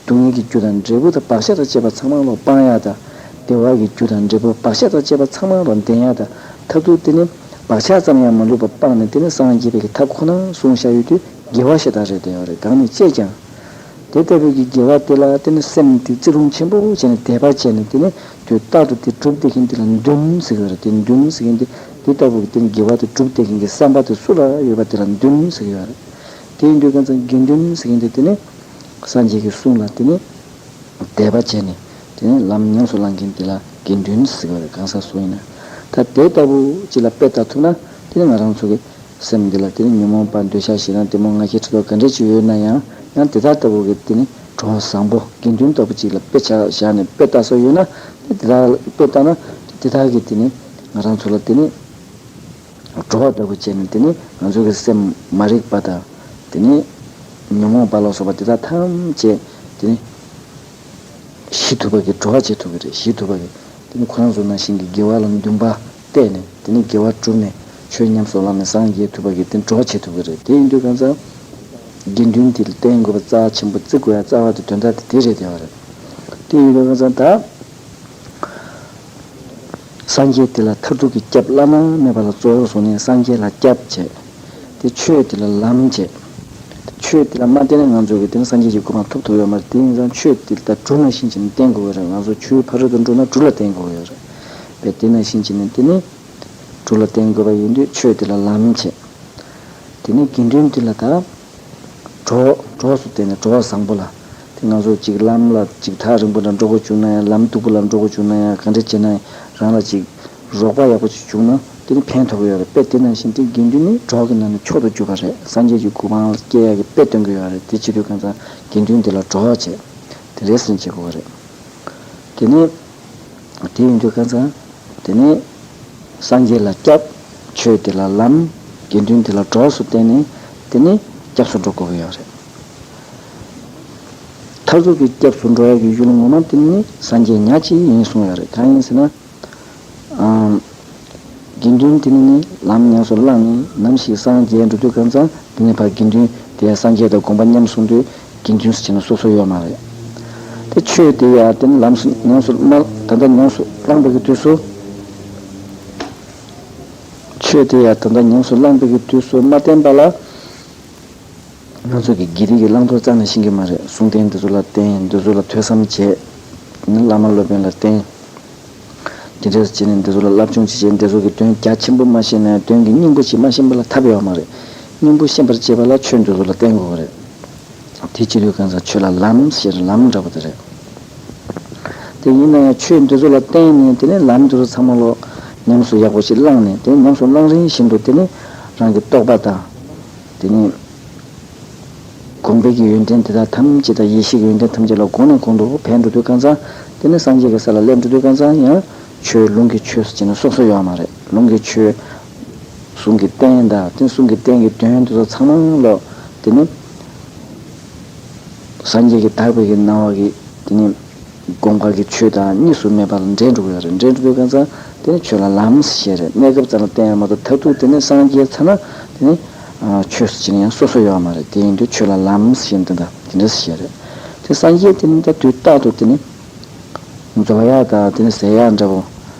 སྡུག་བསྔལ་གྱི་རྒྱུ་དང་འབྲས་བུ་དང་བག་ཆགས་དང་བཅས་པ་ཚང་མ་ལོག་སྤང་ཡག་དང་། བདེ་བ་གི་རྒྱུ་དང་འབྲས་བུ་བག་ཆགས་དང་བཅས་པ་ཚང་མ་ལོག་འདོན་ཡག་དང་། མཐར་ཐུག་དེ་ནི་བག་ཆགས་ཙམ་ཡང་མ་ལུས་པ་སྤངས་ནས་དེ་ནི་སངས་རྒྱས་པའི་གི་ཐབས་ཁོ་ན་གསུངས་བཞག་ཡོད་དུས་དགེ་བ་ཞེ་དྲག་རེད་བསྡད་ཡོད་རེད། གང་ནས་སྤྱད་ཀྱང་། དེ་ལྟ་བུའི་གི་དགེ་བ་དེ་ལ་དེ་ནི་སེམས་དེ་བརྩི་སྲུང་ཆེན་པོ་བྱས་ནས་དད་པ་བྱས་ནས་དེ་ནི་དུས་རྟག་ཏུ་དེ་སྒྲུབ་བསྡད་མཁན་དེ་ལ་འདུན་ཟེར་གྱི་ཡོད་རེད། དེ་འདུན་ཟེར་མཁན་དེ་དེ་ལྟ་བུ་གི་དེ་ནི་དགེ་བ་དེ་སྒྲུབ་བསྡད་མཁན་གྱི་བསམ་པ་དེ་སུ་ལ་ཡོད་པ་དེ་ལ་འདུན་ཟེར་གྱི་ཡོད་རེད། དེ་ཡིན་དུས་གང་ཚང་དགེ་འདུན་ཟེར་མཁན་དེ་དེ་ནི། སངས་རྒྱས་ཀྱི་གསུང་ལ་དེ་ནི་དད་པ་བྱས་ནས་དེ་ནི་ལམ་ཉམས་སུ་བླང་མཁན་དེ་ལ་དགེ་འདུན་ཟེར་བ་རེད། གང་ཟག་སུ་ཡིན་ན། ད་དེ་ལྟ་བུ་ཅིག་ལ་དཔེ་ལྟ་ཐུབ་ན་དེ་ནི་ང་རང་ཚོ་གི་སེམས་འདི་ལ་དེ་ནི་ཉོན་མོངས་པ་འདོད་ཆགས་ཞེ་སྡང་གཏི་མུག་ང་རྒྱལ་ཕྲག་དོག་ག་འདྲ་ཅིག་ཡོད་ན་ཡང་། ཡང་དེ་དག་ལྟ་བུ་གི་དེ་ནི་གྲོགས་བཟང་པོ་དགེ་འདུན་ལྟ་བུ་ཅིག་ལ་དཔེ་ཆ་བཞག་ནས་དཔེ་ལྟ་ས་ཡོད་ན། དེ་དག་དཔེ་ལྟ་ན་དེ་དག་གིས་དེ་ནི་ང་རང་ཚོ་ལ་དེ་ནི། གྲོགས་ལྟ་བུ་བྱས་ནས་དེ་ནི་ང་ཚོ་གི་སེམས་མ་རིག་པ་དང་། དེ་ནི་ཉོན་མོངས་པ་ལ་སོགས་པ་དེ་དག་ཐམས་ཅད་དེ་ནི་ཞི་ཐུབ་པ་གི་གྲོགས་བྱེད་ཐུབ་ཀྱི་རེད། ཞི་ཐུབ་པ་གི་དེ་ནི་ཁོ་རང་ཚོ་ནང་བཞིན་གྱི་དགེ་བ་ལ་འདུན་པ་གཏད་ནས་དེ་ནི་དགེ་བ་བསྒྲུབས་ནས་ཆོས་ཉམས་སུ་བླངས་ནས་སངས་རྒྱས་ཐུབ་པ་གི་དེ་ནི་གྲོགས་བྱེད་ཐུབ་ཀྱི་རེད། དེ་ཡིན་དུས་གང་ཚང་དགེ་འདུན་དེ་ལ་བསྟེན་དགོས་པ་རྩ་ཆེན་པོ། བརྩི་དགོས་ཡ་རྩ་བ་དེ་དོན་དག་དེ་དེ་རེད་བསྡད་པ་རེད། དེ་ཡིན་དུས་གང་ཚང་ད། སངས་རྒྱས་དེ་ལ་མཐར་ཐུག་གི་སྐྱབས་བླ་ན་མེད་པ་ལ་གཙོ་བོར་བཟུང་ནས་སངས་རྒྱས་ལ་སྐྱབས་བྱས། དེ་ཆོས་དེ་ལ་ལམ་བྱས། ཆོས་དེ་ལ་མ་བརྟེན་ན་ང་ཚོ་གི་དེ་ནི་སངས་རྒྱས་ཀྱི་གོ་འཕང་ཐོབ་ཐུབ་ཡོད་མ་རེད། དེ་ཡིན་ཙང་ཆོས་དེ་ལ་ད་གྲུ་ནང་བཞིན་བྱས་ནས་བརྟེན་དགོས་ཀྱི་རེད། ང་ཚོ་ཆུའི་ཕ་རོལ་ཏུ་འགྲོ་ན་གྲུ་ལ་བརྟེན་དགོས་ཀྱི་ཡོད་རེད། བས་དེ་ནང་བཞིན་བྱས་ནས་དེ་ནི་གྲུ་ལ་བརྟེན་དགོས་པ་ཡིན་དུས་ཆོས་དེ་ལ་ལམ་བྱས། དེ་ནས་དགེ་འདུན་དེ་ལ་ད་གྲོགས། གྲོགས་སུ་བརྟེན་ནས་གྲོགས་བཟང་པོ་ལ། དེ་ང་ཚོ་ཅིག་ལམ་ལ་ཅིག་ཐག་རིང་པོ་ལ་འགྲོ་དགོས་བྱུང་ན་ཡང་། ལམ་སྟུག་པོ་ལ་འགྲོ་དགོས་བྱུང་ན་ཡང་། ག་འདྲ་བྱས་ན་ཡང་རང་ལ་ཅིག་རོགས་པ་ཡག་པོ་ཅིག་བྱུང་ན་དེ་ནི་ཕན་ཐོགས་ཀྱི་ཡོད་རེད། དཔེ་དེ་ནང་བཞིན་དེ་དགེ་འདུན་ནི་གྲོགས་ཀྱི་ནང་ནས་མཆོག་ཏུ་གྱུར་པ་རེད། སངས་རྒྱས་ཀྱི་གོ་འཕང་སྐྱེ་ཡག་གི་དཔེ་སྟོན་གྱི་ཡོད་རེད། དེ་བྱེད་དུས་གང་ཚང་དགེ་འདུན་དེ་ལ་གྲོགས་བྱས། དེ་འདྲས་སེ་བྱེད་དགོས་པ་རེད། དེ་ནས། དེ་ཡིན་དུས་གང་ཚང་། དེ་ནས་སངས་རྒྱས་ལ་སྐྱབས། ཆོས་དེ་ལ་ལམ། དགེ་འདུན་དེ་ལ་གྲོགས་སུ་བརྟེན་ནས་དེ་ནས་སྐྱབས་སུ་འགྲོ་དགོས་ཀྱི་ཡོད་རེད། མཐར་ཐུག་གི་སྐྱབས་སུ་འགྲོ་ཡག་གི་ཡུལ་ངོ་མ་དེ་ནི་སངས་རྒྱས་ཉག་གཅིག་ཡིན་གསུངས་ཡོད་རེད། གང་ཡིན་ཟེར་ན། ཨམ། དགེ་འདུན་དེ་ནི་ནི་ལམ་ཉམས་སུ་བླངས་ནས་ནམ་ཞིག་སངས་རྒྱས་འགྲོ་དུས་གང་ཚང་དེ་ནས་ཕར་དགེ་འདུན་དེ་སངས་རྒྱས་དང་དགོངས་པ་མཉམ་གསུངས་དུས་དགེ་འདུན་ཟེར་བྱས་ན་སོ་སོ་ཡོད་མ་རེད། དེ་ཆོས་དེ་ཡང་དེ་ནི་ལམ་སུ་ཉམས་སུ་མ་ད་ལྟ་ཉམས་སུ་བླངས་པའི་གི་དུས་སུ། ཆོས་དེ་ཡང་ད་ལྟ་ཉམས་སུ་བླངས་པའི་གི་དུས་སུ་མ་བརྟེན་པ་ལ། ང་ཚོ་གི་དགེ་སྡིག་གི་བླང་དོར་རྩ་ནས་ཤེས་ཀྱི་མ་རེད། གསུང་རྟེན་འདི་ཚོ་ལ་བརྟེན། འདི་ཚོ་ལ་ཐོས་བསམ་བྱས། ནི་བླ་མ་སློབ་དཔོན་ལ་བརྟེན། དེ་འདྲས་བྱས་ནས་འདི་ཚོ་ལ་བསླབ་སྦྱོང་བྱེད་བྱས། འདི་ཚོ་གི་དོན་རྒྱ་ཆེན་པོ་མ་ཤེས་ན་ཡང་དོན་གྱི་སྙིང་པོ་ཅིག་མ་ཤེས་པ་ལ་ཐབས་ཡོད་མ་རེད། སྙིང་པོ་ཤེས་པར་བྱེད་པ་ལ་ཆོས་འདི་ཚོ་ལ་བརྟེན་དགོས་པ་རེད། དེ་བྱེད་དུས་གང་ཟག་ཆོས་ལ་ལམ་ཞེས་ལམ་འདྲ་པོ་དེ་རེད། དེ་ཡིན་ན་ཡང་ཆོས་འདི་ཚོ་ལ་བརྟེན་ནས་དེ་ནས་ལམ་འདི་ཚོ་ཚང་མ་ལོ་ཉམས་སུ་ཡག་པོ་ཞིག་བླངས་ནས། དེ་ཉམས་སུ་བླངས་རིང་བཞིན་དུ་དེ་ནས་རང་གི་རྟོགས་པ་དང་། དེ་ནས་དགོངས་པའི་གི་ཡོན་ཏན་དེ་དག་ཐམས་ཅད་དང་། ཡེ་ཤེས་ཀྱི་ཡོན་ཏན་ཐམས་ཅད་ལ་གོང་ནས་གོང་དུ་འཕེལ་འགྲོ་དུས་གང་ཟག་དེ་ནས་སངས་རྒྱས་ཀྱི་ས་ལ་སླེབས་འགྲོ་དུས་གང་ཟག་ཡང་ཆོས་ལུང་གི་ཆོས་སུ་བྱས་ནས་སོ་སོ་ཡོད་མ་རེད། ལུང་གི་ཆོས། གསུང་གི་རྟེན་དང་དེ་གསུང་གི་རྟེན་གྱི་དོན་དེ་ཚོ་ཚང་མ་ལོ། དེ་ནི་སངས་རྒྱས་ཀྱི་དག་པའི་གི་སྣང་བ་གི་དེ་ནི་དགོངས་པ་གི་ཆོས་དང་གཉིས་སུ་མེད་པ་ལ་འདྲེས་འགྲོ་གི་ཡོད་རེད། འདྲེས་འགྲོ་དུས་གང་ཟག་དེ་ནི་ཆོས་ལ་ལམ་ཞེས་རེད། གནས་སྐབས་ཙམ་ལ་བརྟེན་ཡ་མ་གཏོགས་མཐར་ཐུག་དེ་ནི་སངས་རྒྱས་ཚར་ན་དེ་ནི་ཆོས་སུ་བྱས་ན་ཡང་སོ་སོ་ཡོད་མ་རེད། དེ་ཡིན་དུས་ཆོས་ལ་ལམ་ཞེས་དེ་འདྲ་དེ་འདྲ་ཞེས་རེད། དེ་སངས་རྒྱས་དེ་ནི་ད་དུས་རྟག་ཏུ་དེ་ནི། རྫོགས་ཡག་དང་དེ་ནི་ཟད་ཡག་འདྲ་པོ་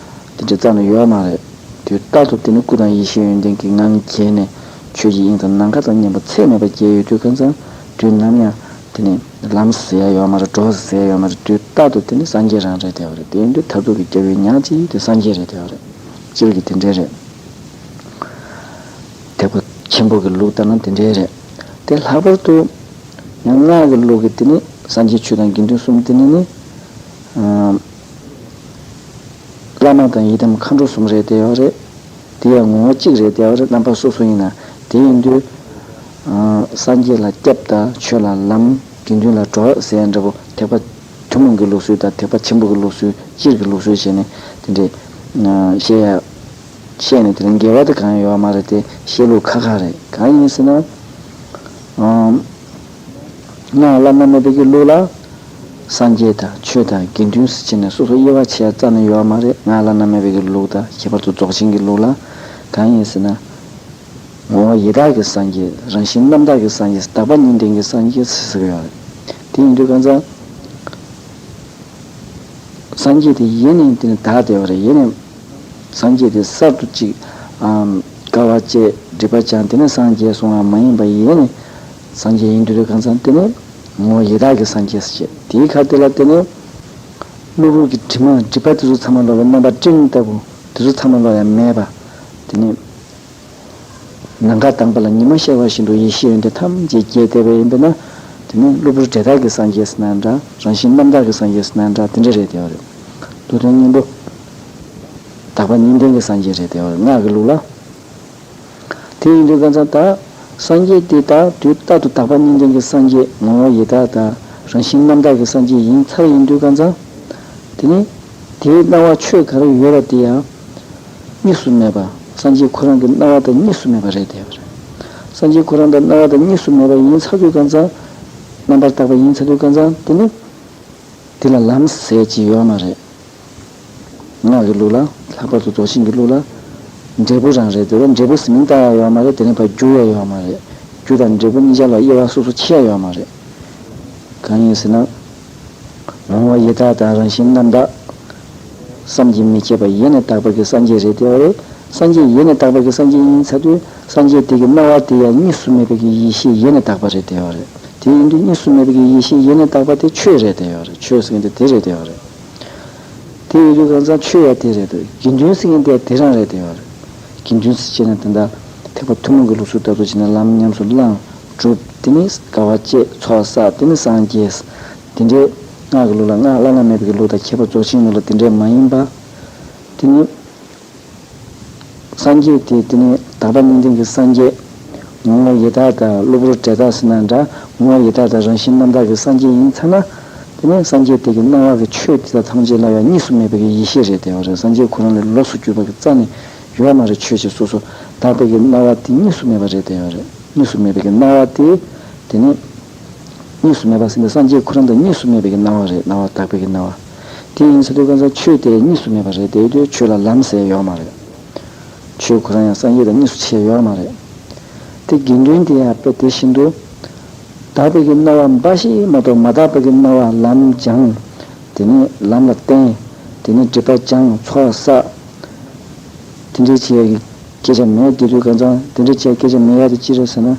དེ་འདྲ་རྩ་ནས་ཡོད་མ་རེད། དུས་རྟག་ཏུ་དེ་ནི་སྐུ་དང་ཡེ་ཤེས་ཡོན་ཏན་གྱི་ངང་རྒྱས་ནས་ཆོས་ཀྱི་དབྱིངས་དང་ནམ་མཁའ་དང་མཉམ་པ་ཚད་མེད་པ་རྒྱས་ཡོད་དུས་གང་ཟག་དུས་ནམ་ཡང་དེ་ནི་ལམ་ཟད་ཡག་ཡོད་མ་རེད། འགྲོ་ཟད་ཡག་ཡོད་མ་རེད། དུས་རྟག་ཏུ་དེ་ནི་སངས་རྒྱས་རང་རེད་བསྡད་པ་རེད། དེ་ཡིན་དུས་མཐར་ཐུག་གི་སྐྱབས་ཡུལ་ཉག་གཅིག་དེ་སངས་རྒྱས་རེད་བསྡད་པ་རེད། སྤྱིར་གྱི་དེ་འདྲ་རེད། ཐེག་པ་ཆེན་པོ་གི་ལུགས་ལྟར་ན་དེ་འདྲ་རེད། དེ་ལྷག་པར་དུ་ཡང་སྔགས་ཀྱི་ལུགས་ཀྱི་དེ་ནི་སངས་རྒྱས་ཆོས་དང་དགེ་འདུན་གསུམ་དེ་ནི་ནི། ཨ། བླ་མ་དང་ཡི་དམ་མཁའ་འགྲོ་གསུམ་རེད་བསྡད་ཡོད་རེད། དེ་ཡང་ངོ་བོ་གཅིག་རེད་བསྡད་ཡོད་རེད། རྣམ་པ་སོ་སོ་ཡིན་ན། དེ་ཡིན་དུས། ཨ། སངས་རྒྱས་ལ་སྐྱབས་དང་ཆོས་ལ་ལམ། དགེ་འདུན་ལ་གྲོགས་ཟེར་ཡ་འདྲ་པོ། ཐེག་པ་ཐུན་མོང་གི་ལུགས་སྲོལ་དང་ཐེག་པ་ཆེན་པོ་གི་ལུགས་སྲོལ། སྤྱིར་གྱི་ལུགས་སྲོལ་བྱས་ནས་དེ་འདྲའི། ཨ། བཤད་ཡ། བཤད་ནས་དེ་ལ་འགལ་བ་དེ་གང་ཡང་ཡོད་མ་རེད་དེ། བཤད་ལུགས་ཁ་ཁ་རེད། གང་ཡིན་ཟེར་ན། ཨ། སྔགས་བླ་ན་མེད་པའི་གི་ལུགས་ལ། སངས་རྒྱས་དང་ཆོས་དང་དགེ་འདུན་ཟེར་བྱས་ནས་སོ་སོ་དབྱེ་བ་ཕྱེ་ཡ་རྩ་ནས་ཡོད་མ་རེད། སྔགས་བླ་ན་མེད་པའི་གི་ལུགས་དང་ཁྱད་པར་དུ་རྫོགས་ཆེན་གྱི་ལུགས་ལ། གང་ཡིན་ཟེར་ན། ངོ་བོ་ཡི་དྭགས་ཀྱི་སངས་རྒྱས། རང་བཞིན་རྣམ་དག་གི་སངས་རྒྱས། དག་པ་གཉིས་ལྡན་གྱི་སངས་རྒྱས་ཟེར་གྱི་ཡོད་རེད། དེ་ཡིན་དུས་གང་ཟག་སངས་རྒྱས་དེ་ཡེ་ནས་དེ་ནི་དག་བསྡད་པ་རེད། ཡེ་ནས་སངས་རྒྱས་དེ་གསར་དུ་ཅིག་ཨམ། དཀའ་བ་སྤྱད། སྒྲིབ་པ་སྦྱངས། དེ་ནས་སངས་རྒྱས་སོང་བ་མ་ཡིན་པ། ཡེ་ནས་སངས་རྒྱས་ཡིན་དུས་གང་ཟག་དེ་ནི་ངོ་བོ་ཡི་དྭགས་ཀྱི་སངས་རྒྱས་ཟེར་བྱས། དེའི་ཁ་དེ་ལ་དེ་ནི་གློ་བུར་གྱི་དྲི་མ་སྒྲིབ་པ་དེ་ཚོ་ཚང་མ་ལོག་པའི་རྣམ་པ་སྤྲིན་ལྟ་བུ་དེ་ཚོ་ཚང་མ་ལོག་ཡང་མེད་པ། དེ་ནི། ནམ་མཁའ་དྭངས་པ་ལ་ཉི་མ་ཤར་བ་བཞིན་དུ་ཡེ་ཤེས་ཡོན་ཏན་ཐམས་ཅད་རྒྱས་བསྡད་པ་ཡིན་པས་ན། དེ་ནི་གློ་བུར་འབྲས་དག་གི་སངས་རྒྱས་ཟེར་ན་འདྲ། རང་བཞིན་རྣམ་དག་གི་སངས་རྒྱས་ཟེར་ན་འདྲ། དེ་འདྲ་རེད་བསྡད་པ་རེད། མདོ་དོན་སྙིང་པོ། དག་པ་གཉིས་ལྡན་གྱི་སངས་རྒྱས་རེད་བསྡད་པ་རེད། སྔགས་ཀྱི་ལུགས་ལ། དེ་ཡིན་དུས་གང་ཟག་ད་སངས་རྒྱས་དེ་ད་དུས་རྟག་ཏུ་དག་པ་གཉིས་ལྡན་གྱི་སངས་རྒྱས། ངོ་བོ་ཡི་དྭགས་དང་རང་བཞིན་རྣམ་དག་གི་སངས་རྒྱས་ཡིན་ཚར་ཡིན་དུས་གང་ཟག་དེ་ནི་དེའི་སྣང་བ་ཆོས་ག་རེ་ཡོད་པ་དེ་ཡང་། གཉིས་སུ་མེད་པ། སངས་རྒྱས་ཁོ་རང་གི་སྣང་བ་དང་གཉིས་སུ་མེད་པ་རེད་བསྡད་པ་རེད། སངས་རྒྱས་ཁོ་རང་དང་སྣང་བ་དང་གཉིས་སུ་མེད་པ་ཡིན་ཚར་དུས་གང་ཟག་རྣམ་པར་དག་པ་ཡིན་ཚར་དུས་གང་ཟག་དེ་ནི་དེ་ལ་ལམ་ཟེར་གྱི་ཡོད་མ་རེད། སྔགས་ཀྱི་ལུགས་ལ། ལྷག་པར་དུ་རྫོགས་ཆེན་གྱི་ལུགས་ལ། འབྲས་བུ་རང་རེད་བསྡད་པ། འབྲས་བུ་ཟེར་མིང་བཏགས་ཡ་ཡོད་མ་རེད། དེ་ནི་ཕར་འགྱུར་ཡ་ཡོད་མ་རེད། རྒྱུ་དང་འབྲས་བུ་གཉིས་ཆར་ལ་དབྱེ་བ་སོ་སོ་ཕྱེ་ཡ་ཡོད་མ་རེད། གང་ཡིན་ཟེར་ན། ངོ་བོ་ཡི་དྭགས་དང་རང་བཞིན་རྣམ་དག། བསམ་གྱིས་མི་ཁྱབ་པ་ཡེ་ནས་དག་པ་གི་སངས་རྒྱས་རེད་བསྡད་པ་རེད། སངས་རྒྱས་ཡེ་ནས་དག་པ་གི་སངས་རྒྱས་ཡིན་ཚར་དུས་སངས་རྒྱས་དེ་གི་སྣང་བ་དེ་ཡང་གཉིས་སུ་མེད་པའི་གི་ཡེ་ཤེས་ཡེ་ནས་དག་པ་རེད་བསྡད་པ་རེད། དེ་ཡིན་དུས་གཉིས་སུ་མེད་པའི་གི་ཡེ་ཤེས་ཡེ་ནས་དག་པ་དེ་ཆོས་རེད་བསྡད་པ་རེད། ཆོས་ཟེར་མཁན་དེ་དེ་རེད་བསྡད་པ་རེད། དེ་ཡིན་དུས་གང་ཟག་ཆོས་ཡང་དེ་རེད་འདུག་དགེ་འདུན་ཟེར་མཁན་དེ་དེ་རང་རེད་བསྡད་པ་རེད། དགེ་འདུན་ཟེར་བྱས་ན་དེ་འདྲ་ཐེག་པ་ཐུན་མོང་གི་ལུགས་སྲོལ་ལྟར་དུ་བྱས་ན་ལམ་ཉམས་སུ་བླངས། སྒྲུབ། དེ་ནས་དཀའ་བ་སྤྱད། ཚོགས་བསགས། དེ་ནས་སངས་རྒྱས། དེ་འདྲའི་སྔགས་ཀྱི་ལུགས་ལ། སྔགས་བླ་ན་མེད་པའི་གི་ལུགས་དང་ཁྱད་པར་རྫོགས་ཆེན་ལུགས་ལ་དེ་འདྲའི་མ་ཡིན་པ། དེ་ནས་སངས་རྒྱས་དེ། དེ་ནས་དག་པ་གཉིས་ལྡན་གྱི་སངས་རྒྱས། ངོ་བོ་ཡི་དྭགས་དང་གློ་བུར་འབྲས་དག་ཟེར་ན་འདྲ། ངོ་བོ་ཡི་དྭགས་དང་རང་བཞིན་རྣམ་དག་གི་སངས་རྒྱས་ཡིན་ཚར་ན། དེ་ནས་སངས་རྒྱས་དེ་གི་སྣང་བ་གི་ཆོས་དེ་དག་ཐམས་ཅད་ལ་ཡང་གཉིས་སུ་མེད་པའི་གི་ཡེ་ཤེས་རེད་བསྡད་པ་རེད། སངས་རྒྱས་ཁོ་རང་ལས་ལོགས་སུ་གྱུར་པ་གི་རྩ་ནས་ཡོད་མ་རེད། ཆོས་ཅིག་སོ་སོ་དག་པའི་གི་སྣང་བ་དེ་གཉིས་སུ་མེད་པ་རེད་བསྡད་པ་རེད། གཉིས་སུ་མེད་པའི་གི་སྣང་བ་དེ། དེ་ནི་གཉིས་སུ་མེད་པ་ཟེར་ན་སངས་རྒྱས་ཁོ་རང་དང་གཉིས་སུ་མེད་པའི་གི་སྣང་བ་རེད། སྣང་བ་དག་པའི་གི་སྣང་བ། དེ་ཡིན་ཟེར་དུས་གང་ཟག་ཆོས་དེ་གཉིས་སུ་མེད་པ་རེད་བསྡད་དུས་ཆོས་ལ་ལམ་ཟེར་ཡོད་མ་རེད། ཆོས་ཁོ་རང་ཡང་སངས་རྒྱས་དང་གཉིས་སུ་ཕྱེ་ཡོད་མ་རེད། དེ་དགེ་འདུན་དེ་ཡང་དཔེ་དེ་བཞིན་དུ། དག་པའི་གི་སྣང་བ་འབའ་ཞིག་མ་གཏོགས་མ་དག་པའི་གི་སྣང་བ་ལམ་སྦྱངས། དེ་ནས་ལམ་ལ་བརྟེན། དེ་ནས་སྒྲིབ་པ་སྦྱངས། ཚོགས་བསགས། དེ་འདྲའི་བྱེད་ཡ་གི་སྐད་ཆ་མེད་བསྡད་དུས་གང་ཟག་དེ་འདྲའི་བྱེད་ཡ་སྐད་ཆ་མེད་ཡ་དེ་ཅི་རེད་ཟེར་ན།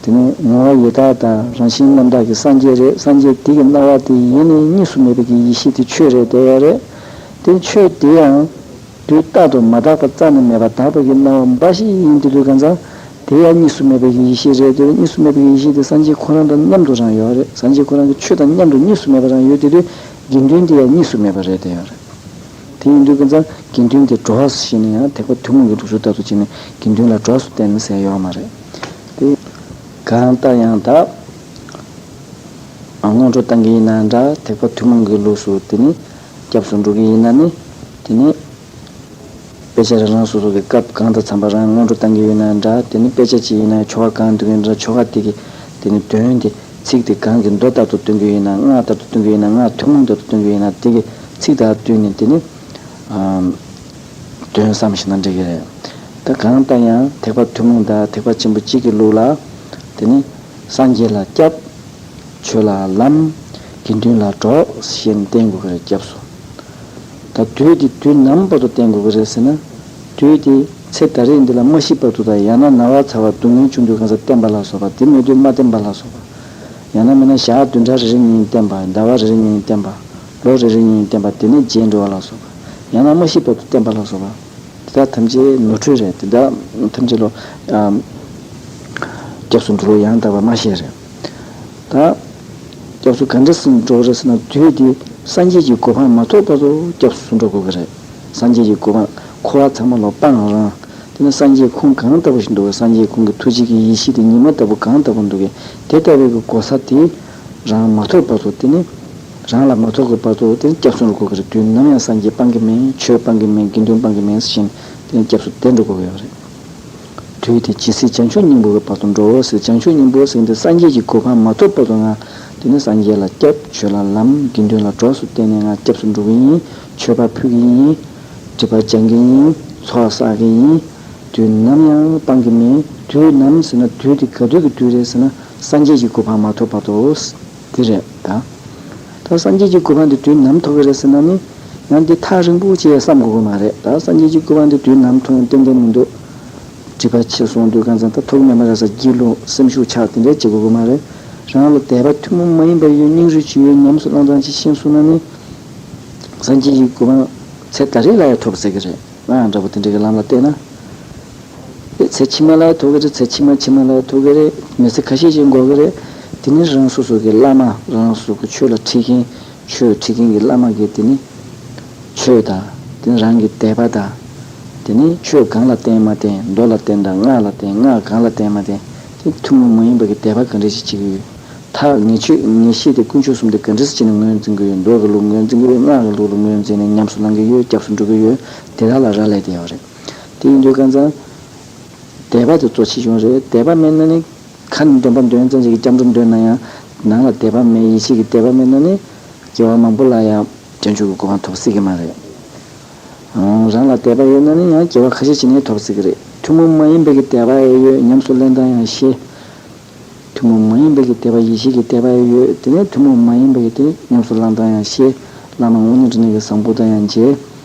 དེ་ནི་ངོ་བོ་ཡི་དྭགས་དང་རང་བཞིན་རྣམ་དག་གི་སངས་རྒྱས་རེད། སངས་རྒྱས་དེ་གི་སྣང་བ་དེ་ཡེ་ནས་གཉིས་སུ་མེད་པའི་གི་ཡེ་ཤེས་དེ་ཆོས་རེད་བསྡད་ཡོད་རེད། དེ་ཆོས་དེ་ཡང་དུས་རྟག་ཏུ་མ་དག་པ་རྩ་ནས་མེད་པ་དག་པའི་གི་སྣང་བ་འབའ་ཞིག་ཡིན་བསྡད་དུས་གང་ཟག་ དེ་ཡང་གཉིས་སུ་མེད་པའི་ཡེ་ཤེས་རེད། དེ་གཉིས་སུ་མེད་པའི་ཡེ་ཤེས་དེ་སངས་རྒྱས་ཁོ་རང་དང་མཉམ་དུ་རང་ཡོད་རེད། སངས་རྒྱས་ཁོ་རང་གི་ཆོས་དང་མཉམ་དུ་གཉིས་སུ་མེད་པ་རང་ཡོད་དེ་དུས་དགེ་འདུན་དེ་ཡང་གཉིས་སུ་མེད་པ་རེད་དེ་ཡོད་རེད། དེ་ཡིན་དུས་ཀྱང་ཙང་དགེ་འདུན་དེ་གྲོགས་སུ་བྱས་ནས་ཡང་ཐེག་པ་ཐུན་མོང་གི་ལུགས་སྲོལ་ལྟར་དུ་བྱས་ནས་དགེ་འདུན་ལ་གྲོགས་སུ་བསྟེན་ཟེར་ཡོད་མ་རེད། དེ་གང་ལྟར་ཡང་ད་སྔོན་འགྲོ་བཏང་གི་ཡིན་ན་འདྲ། ཐེག་པ་ཐུན་མོང་གི་ལུགས་སུ་དེ་ནི་སྐྱབས་སུ་འགྲོ་གི་ཡིན་ན་ནི་དེ་ནི་དཔེ་ཆ་རང་རང་སོ་སོ་གི་སྐབས་གང་དང་འཚམས་པ་རང་སྔོན་འགྲོ་བཏང་གི་ཡོད་ན་འདྲ། དེ་ནི་དཔེ་ཆ་ཅིག་ཡིན་ན་ཆོ་ག་གང་འདོན་གི་འདྲ། ཆོ་ག་དེ་གི་དེ་ནི་དོན་དེ་ཚིག་དེ་གང་གི་མདོ་ལྟར་དུ་སྟོན་གི་ཡིན་ན། སྔགས་ལྟར་དུ་སྟོན་གི་ཡིན་ན། སྔགས་ཐུན་མོང་ལྟར་དུ་སྟོན་གི་ཡིན་ན། དེ་གི་ཚིག་དང་བསྟུན་ནས་དེ་ནི་དོན་བསམ་ཤེས་ན་འགྲིག་གི་རེད། ད་གང་ལྟར་ཡང་ཐེག་པ་ཐུན་མོང་དང་ཐེག་པ་ཆེན་པོ་གཅིག་གི་ལུགས་ལ་དེ་ནི་སངས་རྒྱས་ལ་སྐྱབས། ཆོས་ལ་ལམ། དགེ་འདུན་ལ་གྲོགས་ཞེས་བསྟེན་དགོས་ཀྱི་རེད། སྐྱབས་སུ། ད་དུས་དེ་དུས་ནམ་བར་དུ་བསྟེན་དགོས་ཀྱི་རེད་ཟེར་ན། དུས་དེ་ཚེ་ད་རེས་འདི་ལ་མ་ཤི་བར་དུ་དང་། ཡང་ན་ན་བ་ཚ་བ་སྡུག་བསྔལ་བྱུང་དུས་གང་ས་བསྟེན་པ་ལ་སོགས་པ། དེ་མེད་དུས་མ་བསྟེན་པ་ལ་སོགས་པ། ཡང་ན་མིན་ན་ཞག་བདུན་ཕྲག་རེ་རེ་ཉིན་བསྟེན་པ། ཟླ་བ་རེ་རེ་ཉིན་བསྟེན་པ། ལོ་རེ་རེ་ཉིན་བསྟེན་པ། དེ་ནས་རྗེས་འགྲོ་བ་ལ་སོགས་པ། ཡང་ན་མ་ཤི་བར་དུ་བསྟེན་པ་ལ་སོགས་པ། དེ་དག་ཐམས་ཅད་ནོར་འཁྲུལ་རེད། དེ་དག་ཐམས་ཅད་ལོ། ཨམ། སྐྱབས་སུ་འགྲོ་ལུགས་ཡང་དག་པ་མ་ཤེས་རེད། ད་སྐྱབས་སུ་ག་འདྲ་སེ་འགྲོ་རེད་ཟེར་ན། དུས་དེ་སངས་རྒྱས་ཀྱི་གོ་འཕང་མ་ཐོབ་བར་དུ་སྐྱབས་སུ་འགྲོ་དགོས་ཀྱི་རེད། སངས་རྒྱས་ཀྱི་གོ་འཕང་འཁོར་བ་ཚང་མ་ལོ་སྤང་རང་། དེ་ནི་སངས་རྒྱས་ཁོང་གང་ལྟ་བུ་ཞིག་འདུག་གི། སངས་རྒྱས་ཁོང་གི་ཐུགས་རྗེ་གི་ཡེ་ཤེས་དེ་ཉི་མ་ལྟ་བུ་གང་ལྟ་བུ་འདུག་གི། དེ་ལྟ་བུའི་གི་གོ་ས་དེ་རང་མ་ཐོབ་བར་དུ། དེ་ནི་རང་ལ་མ་ཐོབ་ཀྱི་བར་དུ་དེ་ནི་སྐྱབས་སུ་འགྲོ་དགོས་ཀྱི་རེད། དུས་ནམ་ཡང་སངས་རྒྱས་སྤང་གི་མེད། ཆོས་སྤང་གི་མེད། དགེ་འདུན་སྤང་གི་མེད་ཟེར་བཞིན་དེ་ནི་སྐྱབས་སུ་དེ་འགྲོ་དགོས་ཀྱི་ཡོད་རེད། དུས་དེ་ཇི་སྲིད་བྱང་ཆུབ་སྙིང་པོ་གི་བར་དུ་འགྲོ་ཟེར། བྱང་ཆུབ་སྙིང་པོ་ཟེར་དེ་སངས་རྒྱས་ཀྱི་གོ་འཕང་མ་ཐོབ་བར་དུ་ང་དེ་ནི་སངས་རྒྱས་ལ་སྐྱབས། ཆོས་ལ་ལམ། དགེ་འདུན་ལ་གྲོགས་སུ་བསྟེན་ནས་ང་སྐྱབས་སུ་འགྲོ་གི་ཡིན། མཆོད་པ་ཕུལ་གི་ཡིན། སྒྲིབ་པ་སྦྱང་གི་ཡིན། ཚོགས་བསགས་གི་ཡིན། དུས་ནམ་ཡང་སྤང་གི་མེད། དུས་ནམ་ཟེར་ན་དུས་དེ་ག་དུས་ཀྱི་དུས་རེད་ཟེར་ན། སངས་རྒྱས་ཀྱི་གོ་འཕང་མ་ཐོབ་བར་དུ། དེ་རེད་ད། ད་སངས་རྒྱས་ཀྱི་གོ་འཕང་དེ་དུས་ནམ་ཐོབ་ཀྱི་རེད་ཟེར་ན་ནི། ཡང་འདི་ཐག་རིང་པོ་ཅིག་བསམ་དགོས་ཀྱི་མ་རེད། ད་སངས་རྒྱས་ཀྱི་གོ་འཕང་དེ་དུས་ནམ་ཐོབ་ཡང་ཏན་ཏན་མི་འདུག་སྒྲིབ་པ་ཆེ་སོང་དུས་གང་ཙམ་ད་ཐོབ་ཀྱི་མེད་པ་རེད་ཟེར་སྒྱིད་ལུག་སེམས་ཤུགས་ཆག་དེ་འདྲས་བྱེད་དགོས་ཀྱི་མ་རེད། རང་ལ་དད་པ་ཐུན་མོང་མ་ཡིན་པ་ཡོད། སྙིང་རུས་ཅིག་ཡོད། ཉམས་སུ་བླང་སྟངས་ཅིག་ཤེས་སོང་ན་ནི། སངས་རྒྱས་ཀྱི་གོ་འཕང་ཚེ་ད་རེས་ལ་ཡང་ཐོབ་ཟེར་གྱི་རེད། ང་འདྲ་པོ་དེ་འདྲ་གི་ལམ་ལ་བལྟས་ན། ཚེ་ཕྱི་མ་ལ་ཐོབ་ཀྱི་རེད། ཚེ་ཕྱི་མ་ཕྱི་མ་ལ་ཐོབ་ཀྱི་རེད། མི་ཚེ་ཁ་ཤས་ཤིག་འགོར་གྱི་རེད། དེ་ནི་རང་སོ་སོ་གི་བླ་མ། རང་སོ་སོ་གི་ཆོས་ལ་ཁྲིད་མཁན། ཆོས་ཁྲིད་མཁན་གྱི་བླ་མ་གིས་དེ་ནི་ཆོས་དང་། དེ་ནི་རང་གི་དད་པ་དང་། དེ་ནི་ཆོས་གང་ལ་བརྟེན་མ་བརྟེན། མདོ་ལ་བརྟེན་དང་སྔགས་ལ་བརྟེན། སྔགས་གང་ལ་བརྟེན་མ་བརྟེན། དེ་ཐུན་མོང་མ་ཡིན་པ་གི་དད་པ་ག་འདྲ་ཞིག་བྱེད་ཀྱི་ཡོད། ཐག་ཉེ་ཆོས་ཉེ་ཤེས་དེ་དཀོན་མཆོག་གསུམ་དེ་ག་འདྲ་ཞིག་བྱས་ནས་ངོས་འཛིན་གྱི་ཡོད། མདོ་གི་ལུགས་ངོས་འཛིན་གྱི་ཡོད། སྔགས་ཀྱི་ལུགས་ལ་ངོས་འཛིན་ནས་ཉམས་སུ་བླང་གི་ཡོད། སྐྱབས་སུ་འགྲོ་གི་ཡོད། དེ་དག་ལ་རག་ལས་བསྡད་ཡོད་རེད། དེ་ཡིན་དུས་གང་ཙམ། དད་པ་དེ་གཙོ་ཆེ་ཆུང་རེད། དད་པ་མེད་ན་ནི། ཁ་ནས་འདོན་པ་འདོན་ཙམ་ཞིག་གི་སྐྱབས་འགྲོ་འདོན་ན་ཡང་། ནང་ལ་དད་པ་མེད། ཡིད་ཆེས་ཀྱི་དད་པ་མེད་ན་ནི། སྐྱེ་བ་མང་པོ་ལ་ཡང་བྱང་ཆུབ་ཀྱི་གོ་འཕང་ཐོབ་སྲིད་ཀྱི་མ་རེད། ཨང་། རང་ལ་དད་པ་ཡོད་ན་ནི་ཡང་སྐྱེ་བ་ཁ་ཤས་ཤིག་ནས་ཐོབ་སྲིད་ཀྱི་རེད། ཐུན་མོང་མ་ཡིན་པའི་གི་དད་པ་ཡང་ཡོད། ཉམས་སུ་ལེན་སྟངས་ཡང་ཤེས། ཐུན་མོང་མ་ཡིན་པའི་གི་དད་པ་ཡེ་ཤེས་ཀྱི་དད་པ་ཡང་ཡོད། དེ་ནས་ཐུན་མོང་མ་ཡིན་པའི་གི་དེ་ཉམས་སུ་བླང་སྟངས་ཡང་ཤེས། བླ་མ་དངོས་གནས་དྲང་གནས་ཀྱི་བཟང་པོ་དང་ཡང་མཇལ།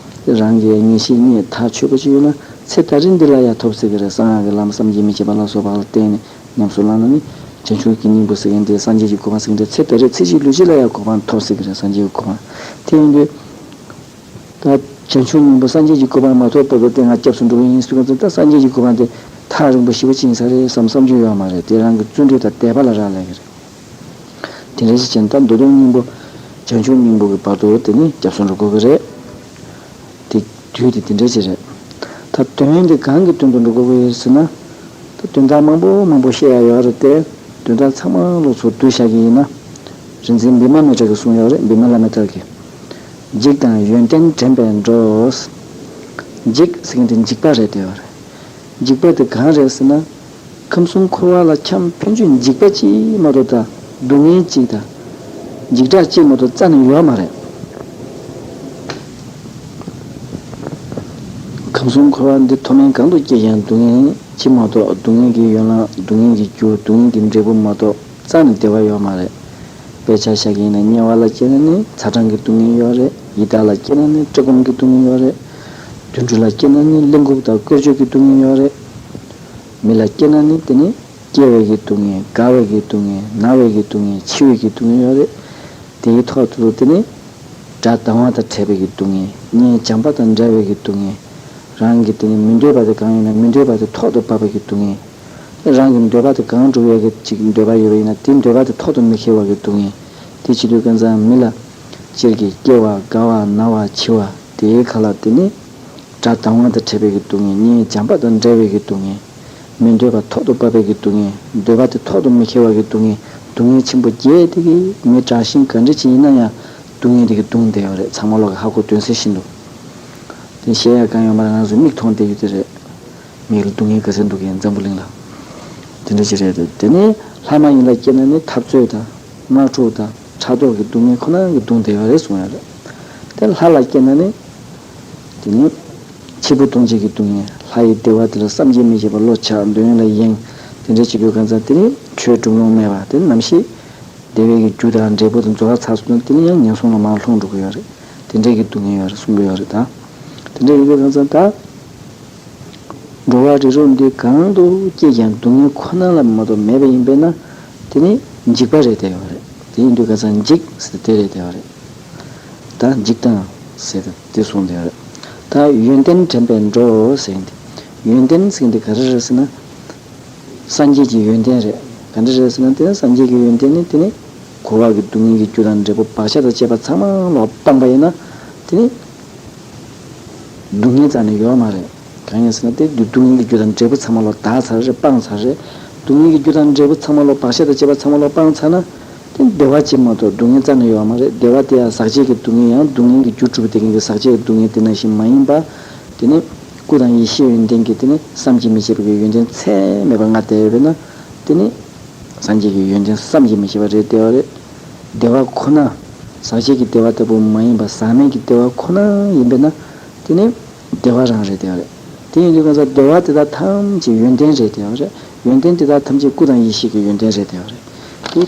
རང་གི་ངེས་ཤེས་རྙེད། ཐག་ཆོད་པ་ཅིག་ཡོད་ན་ཚེ་ད་རེས་འདི་ལ་ཡང་ཐོབ་སྲིད་ཀྱི་རེད། གསང་སྔགས་ཀྱི་ལམ་བསམ་གྱིས་མི་ཁྱབ་པ་ལ་སོགས་པ་ལ་བརྟེན་ནས་ཉམས་སུ་བླངས་ན་ནི། བྱང་ཆུབ་ཀྱི་སྙིང་པོ་ཟེར་མཁན་དེ། སངས་རྒྱས་ཀྱི་གོ་འཕང་ཟེར་མཁན་དེ་ཚེ་ད་རེས་ཚེ་གཅིག་ལུས་གཅིག་ལ་ཡང་གོ་འཕང་ཐོབ་སྲིད་ཀྱི་རེད། སངས་རྒྱས་ཀྱི་གོ་འཕང་། དེ་ཡིན་དུས། ད་བྱང་ཆུབ་སྙིང་པོ་སངས་རྒྱས་ཀྱི་གོ་འཕང་མ་ཐོབ་བར་དུ་དེ་ང་སྐྱབས་སུ་འགྲོ་གི་ཡིན་ཟེར་བ་ཙམ། ད་སངས་རྒྱས་ཀྱི་གོ་འཕང་དེ་ཐག་རིང་པོ་ཞེ་པོ་ཅིག་ཡིན་ས་རེད་བསམ་བསམ་རྒྱུ་ཡོད་མ་རེད། དེ་རང་གི་བརྩོན་འགྲུས་དང་དད་པ་ལ་རག་ལས་ཀྱི་རེད། དེ་འདྲ་ཞིག་བྱས་ན་ད་མདོ་དོན་སྙིང་པོ། བྱང་ཆུབ་སྙིང་པོ་གི་བར་དུ་དེ་ནི་སྐྱབས་སུ་འགྲོ་དགོས་ཀྱི་རེད། དེ་དུས་དེ་དེ་འདྲ་ཞིག་རེད། ད་དོན་དེ་གང་གི་དོན་དུ་འགྲོ་དགོས་ཀྱི་ཡོད་ཟེར་ན། ད་དོན་དག་མང་པོ་མང་པོ་བཤད་ཡ་ཡོད་རེད་དེ། དོན་དག་ཚང་མ་ལོག་ཚུར་བསྡུས་བཞག་གི་ཡིན་ན། རིག་འཛིན་བི་མ་མི་ཏྲ་གིས་གསུངས་ཡོད་རེད། བི་མ་ལ་མི་ཏྲ་གིས། འཇིག་དང་ཡོན་ཏན་དྲན་པས་འགྲོ། འཇིག་ཟེར་མཁན་དེ་འཇིགས་པ་རེད་དེ་ཡོད་རེད། འཇིགས་པ་དེ་གང་རེད་ཟེར་ན། ཁམས་གསུམ་འཁོར་བ་ལ་འཁྱམས་ཕན་ཆད་འཇིགས་པ་གཅིག་མ་གཏོགས་ད་སྡུག་བསྔལ་གཅིག་དང་། འཇིགས་སྐྲག་གཅིག་མ་གཏོགས་རྩ་ནས་ཡོད་མ་རེད། ཁམས་གསུམ་འཁོར་བ་འདི་མཐོ་དམན་གང་དུ་སྐྱེས་ཀྱང་སྡུག་བསྔལ་གཅིག་མ་གཏོགས། སྡུག་བསྔལ་གྱི་ཡན་ལག་སྡུག་བསྔལ་གྱི་རྒྱུ། སྡུག་བསྔལ་གྱི་འབྲས་བུ་མ་གཏོགས་རྩ་ནས་བདེ་བ་ཡོད་མ་རེད། དཔེ་ཆ་བཞག་གི་ཡིན་ན་དམྱལ་བ་ལ་སྐྱེས་ན་ནི་ཚ་གྲང་གི་སྡུག་བསྔལ་ཡོད་རེད། ཡི་དྭགས་ལ་སྐྱེས་ན་ནི་བཀྲེས་སྐོམ་གྱི་སྡུག་བསྔལ་ཡོད་རེད། དུད་འགྲོ་ལ་སྐྱེས་ན་ནི་གླེན་ལྐུགས་དང་བཀོལ་སྤྱོད་ཀྱི་སྡུག་བསྔལ་ཡོད་རེད། མི་ལ་སྐྱེས་ན་ནི་དེ་ནི་སྐྱེ་བའི་གི་སྡུག་བསྔལ། རྒ་བའི་གི་སྡུག་བསྔལ། ན་བའི་གི་སྡུག་བསྔལ། འཆི་བའི་གི་སྡུག་བསྔལ་ཡོད་རེད། དེའི་ཐོག་ཏུ་དེ་ནི་དགྲ་སྡང་བ་དང་ཕྲད་པའི་གི་སྡུག་བསྔལ། གཉེན་བྱམས་པ་དང་འབྲལ་བའི་གི་སྡུག་བསྔལ། རང་གི་དེ་ནི་མི་འདོད་པ་དེ་གང་ཡིན་ན་མི་འདོད་པ་དེ་ཐོག་ཏུ་བབས་པའི་གི་སྡུག་བསྔལ། རང་གི་འདོད་པ་དེ་གང་སྒྲུབ་ཡས་ཀྱི་ཅིག་འདོད་པ་ཡོད་པ་ཡིན་ན། དེ་འདོད་པ་དེ་ཐོག་ཏུ་མི་འཁེལ་བ་གི་སྡུག་བསྔལ། དེ་བྱེད་དུས་ཀྱང་ཙང་མི་ལ་སྤྱིར་གྱི་སྐྱེ་བ་རྒ་བ་ན་བ་འཆི་བ་དེའི་ཁ་ལ། དེ་ནི་དགྲ་སྡང་བ་དང་འཕྲད་པའི་གི་སྡུག་བསྔལ། གཉེན་བྱམས་པ་དང་བྲལ་བའི་གི་སྡུག་བསྔལ། མི་འདོད་པ་ཐོག་ཏུ་བབས་པའི་གི་སྡུག་བསྔལ། འདོད་པ་དེ་ཐོག་ཏུ་མི་འཁེལ་བ་གི་སྡུག་བསྔལ། སྡུག་བསྔལ་ཆེན་པོ་བརྒྱད་དེ་གིས་མི་དྲག་ཞན་ག་འདྲ་ཅིག་ཡིན་ན་ཡང་སྡུག་བསྔལ་དེ་གིས་གདུང་བསྡད་ཡོད་རེད། ཚང་མ་ལོག་གི་ཧ་གོ་དོན་གསལ་བཞིན་དུ། དེ་བཤད་ཡ་གང་ཡོད་མ་རེད། ང་ཚོས་མིག་མཐོང་བསྡད་རྒྱུ་དེ་རེད། མིག་ལ་སྡུག་བསྔལ་ག་ཚོད་འདུག་གས། འཛམ་བུ་གླིང་ལ། དེ་འདྲ་ཅིག་རེད་དེ། དེ་ནས་ལྷ་མ་ཡིན་ལ་སྐྱེས་ན་ནི་འཐབ་རྩོད་དང་དམག་འཁྲུག་དང་ཕྲག་དོག་གི་སྡུག་བསྔལ་ཁོ་ན་གིས་གདུང་བསྡད་ཡོད་རེད་གསུངས་ཡོད་རེད། དེ་ལྷ་ལ་སྐྱེས་ན་ནི། དེ་ནི་འཆི་འཕོ་ལྟུང་བྱེད་ཀྱི་སྡུག་བསྔལ། ལྷ་ཡི་བདེ་བ་དེ་ལ་བསམ་གྱིས་མི་ཁྱབ་པ་བློ་ཆགས། འདོད་ཡོན་ལ་གཡེང་། དེ་འདྲ་བྱེད་དུས་ཀྱང་ཙང་དེ་ནི་ཆོས་སྒྲུབ་ལོང་མེད་པ། དེ་ནི་ནམ་ཞིག་བདེ་བའི་གི་རྒྱུ་དང་འབྲས་བུ་དེ་རྫོགས་ཚར་སོང་ན། དེ་ནི་ཡང་ངན་སོང་ལ་མར་ལྷུང་འགྲོ་གི་ཡོད་རེད། དེ་འདྲའི་གི་སྡུག་བསྔལ་ཡོད་རེད་གསུང་གི་ཡོད་རེད་ད། དེ་འདྲ་ཡིན་དུས་ཀྱང་ཙང་ད། འགྲོ་བ་རིགས་དྲུག་འདི་གང་དུ་སྐྱེས་ཀྱང་སྡུག་བསྔལ་ཁོ་ན་ལ་མ་གཏོགས་མེད་པ་ཡིན་པས་ན། དེ་ནི་འཇིགས་པ་རེད་བསྡད་ཡོད་རེད། དེ་ཡིན་དུས་ཀྱང་ཙང་འཇིགས་ཟེར་དེ་རེད་བསྡད་ཡོད་རེད། ད་འཇིགས་དང་ཟེར་དེ་གསུངས་བསྡད་ཡོད་རེད། ད་ཡོན་ཏན་དྲན་པས་འགྲོ་ཟེར་མཁན་དེ། ཡོན་ཏན་ཟེར་མཁན་དེ་ག་རེ་རེད་ཟེར་ན། སངས་རྒྱས་ཀྱི་ཡོན་ཏན་རེད། ག་འདྲ་རེད་ཟེར་ན། དེ་ནི་སངས་རྒྱས་ཀྱི་ཡོན་ཏན་ནི་དེ་ནི་འཁོར་བ་གི་སྡུག་བསྔལ་གྱི་རྒྱུ་དང་འབྲས་བུ་བག་ཆགས་དང་བཅས་པ་ཚང་མ་ལོག་སྤངས་པ་ཡིན་ན། དེ་ནི་སྡུག་བསྔལ་རྩ་ནས་ཡོད་མ་རེད། གང་ཡིན་ཟེར་ན། དེ་སྡུག་བསྔལ་གྱི་རྒྱུ་དང་འབྲས་བུ་ཚང་མ་ལོག་དག་ཚར་རེད། སྤངས་ཚར་རེད། སྡུག་བསྔལ་གྱི་རྒྱུ་དང་འབྲས་བུ་ཚང་མ་ལོག་བག་ཆགས་དང་བཅས་པ་ཚང་མ་ལོག་སྤངས་ཚར་ན། དེ་བདེ་བ་ཅིག་མ་གཏོགས་སྡུག་བསྔལ་རྩ་ནས་ཡོད་མ་རེད། བདེ་བ་དེ་ཡང་ཟག་བཅས་ཀྱི་སྡུག་བསྔལ། ཡང་སྡུག་བསྔལ་གྱི་རྒྱུ་གྲུབ་པ་དེ་ཡིན་གྱི་ཟག་བཅས་ཀྱི་སྡུག་བསྔལ་དེ་ནང་བཞིན་མ་ཡིན་པ། དེ་ནི་སྐུ་དང་ཡེ་ཤེས་ཡོན་ཏན་གྱི་དེ་ནི་བསམ་གྱིས་མི་ཁྱབ་པའི་ཡོན་ཏན་ཚད་མེད་པ་མངའ་བསྡད་ཡོད་པས་ན། དེ་ནི་སངས་རྒྱས་ཀྱི་ཡོན་ཏན་བསམ་གྱིས་མི་ཁྱབ་པ་རེད་བསྡད་ཡོད་རེད། བདེ་བ་ཁོ་ན། ཟག་བཅས་ཀྱི་བདེ་བ་ལྟ་བུ་མ་ཡིན་པ་ཟག་མེད་ཀྱི་བདེ་བ་ཁོ་ན་ཡིན་པས་ན། དེ་ནི་བདེ་བ་རང་རེད་བསྡད་ཡོད་རེད། དེ་ཡིན་དུས་ཀྱང་ཙང་བདེ་བ་དེ་དག་ཐམས་ཅད་ཡོན་ཏན་རེད་བསྡད་ཡོད་རེད། ཡོན་ཏན་དེ་དག་ཐམས་ཅད་སྐུ་དང་ཡེ་ཤེས་ཀྱི་ཡོན་ཏན་རེད་བསྡད་ཡོད་རེད། དེ།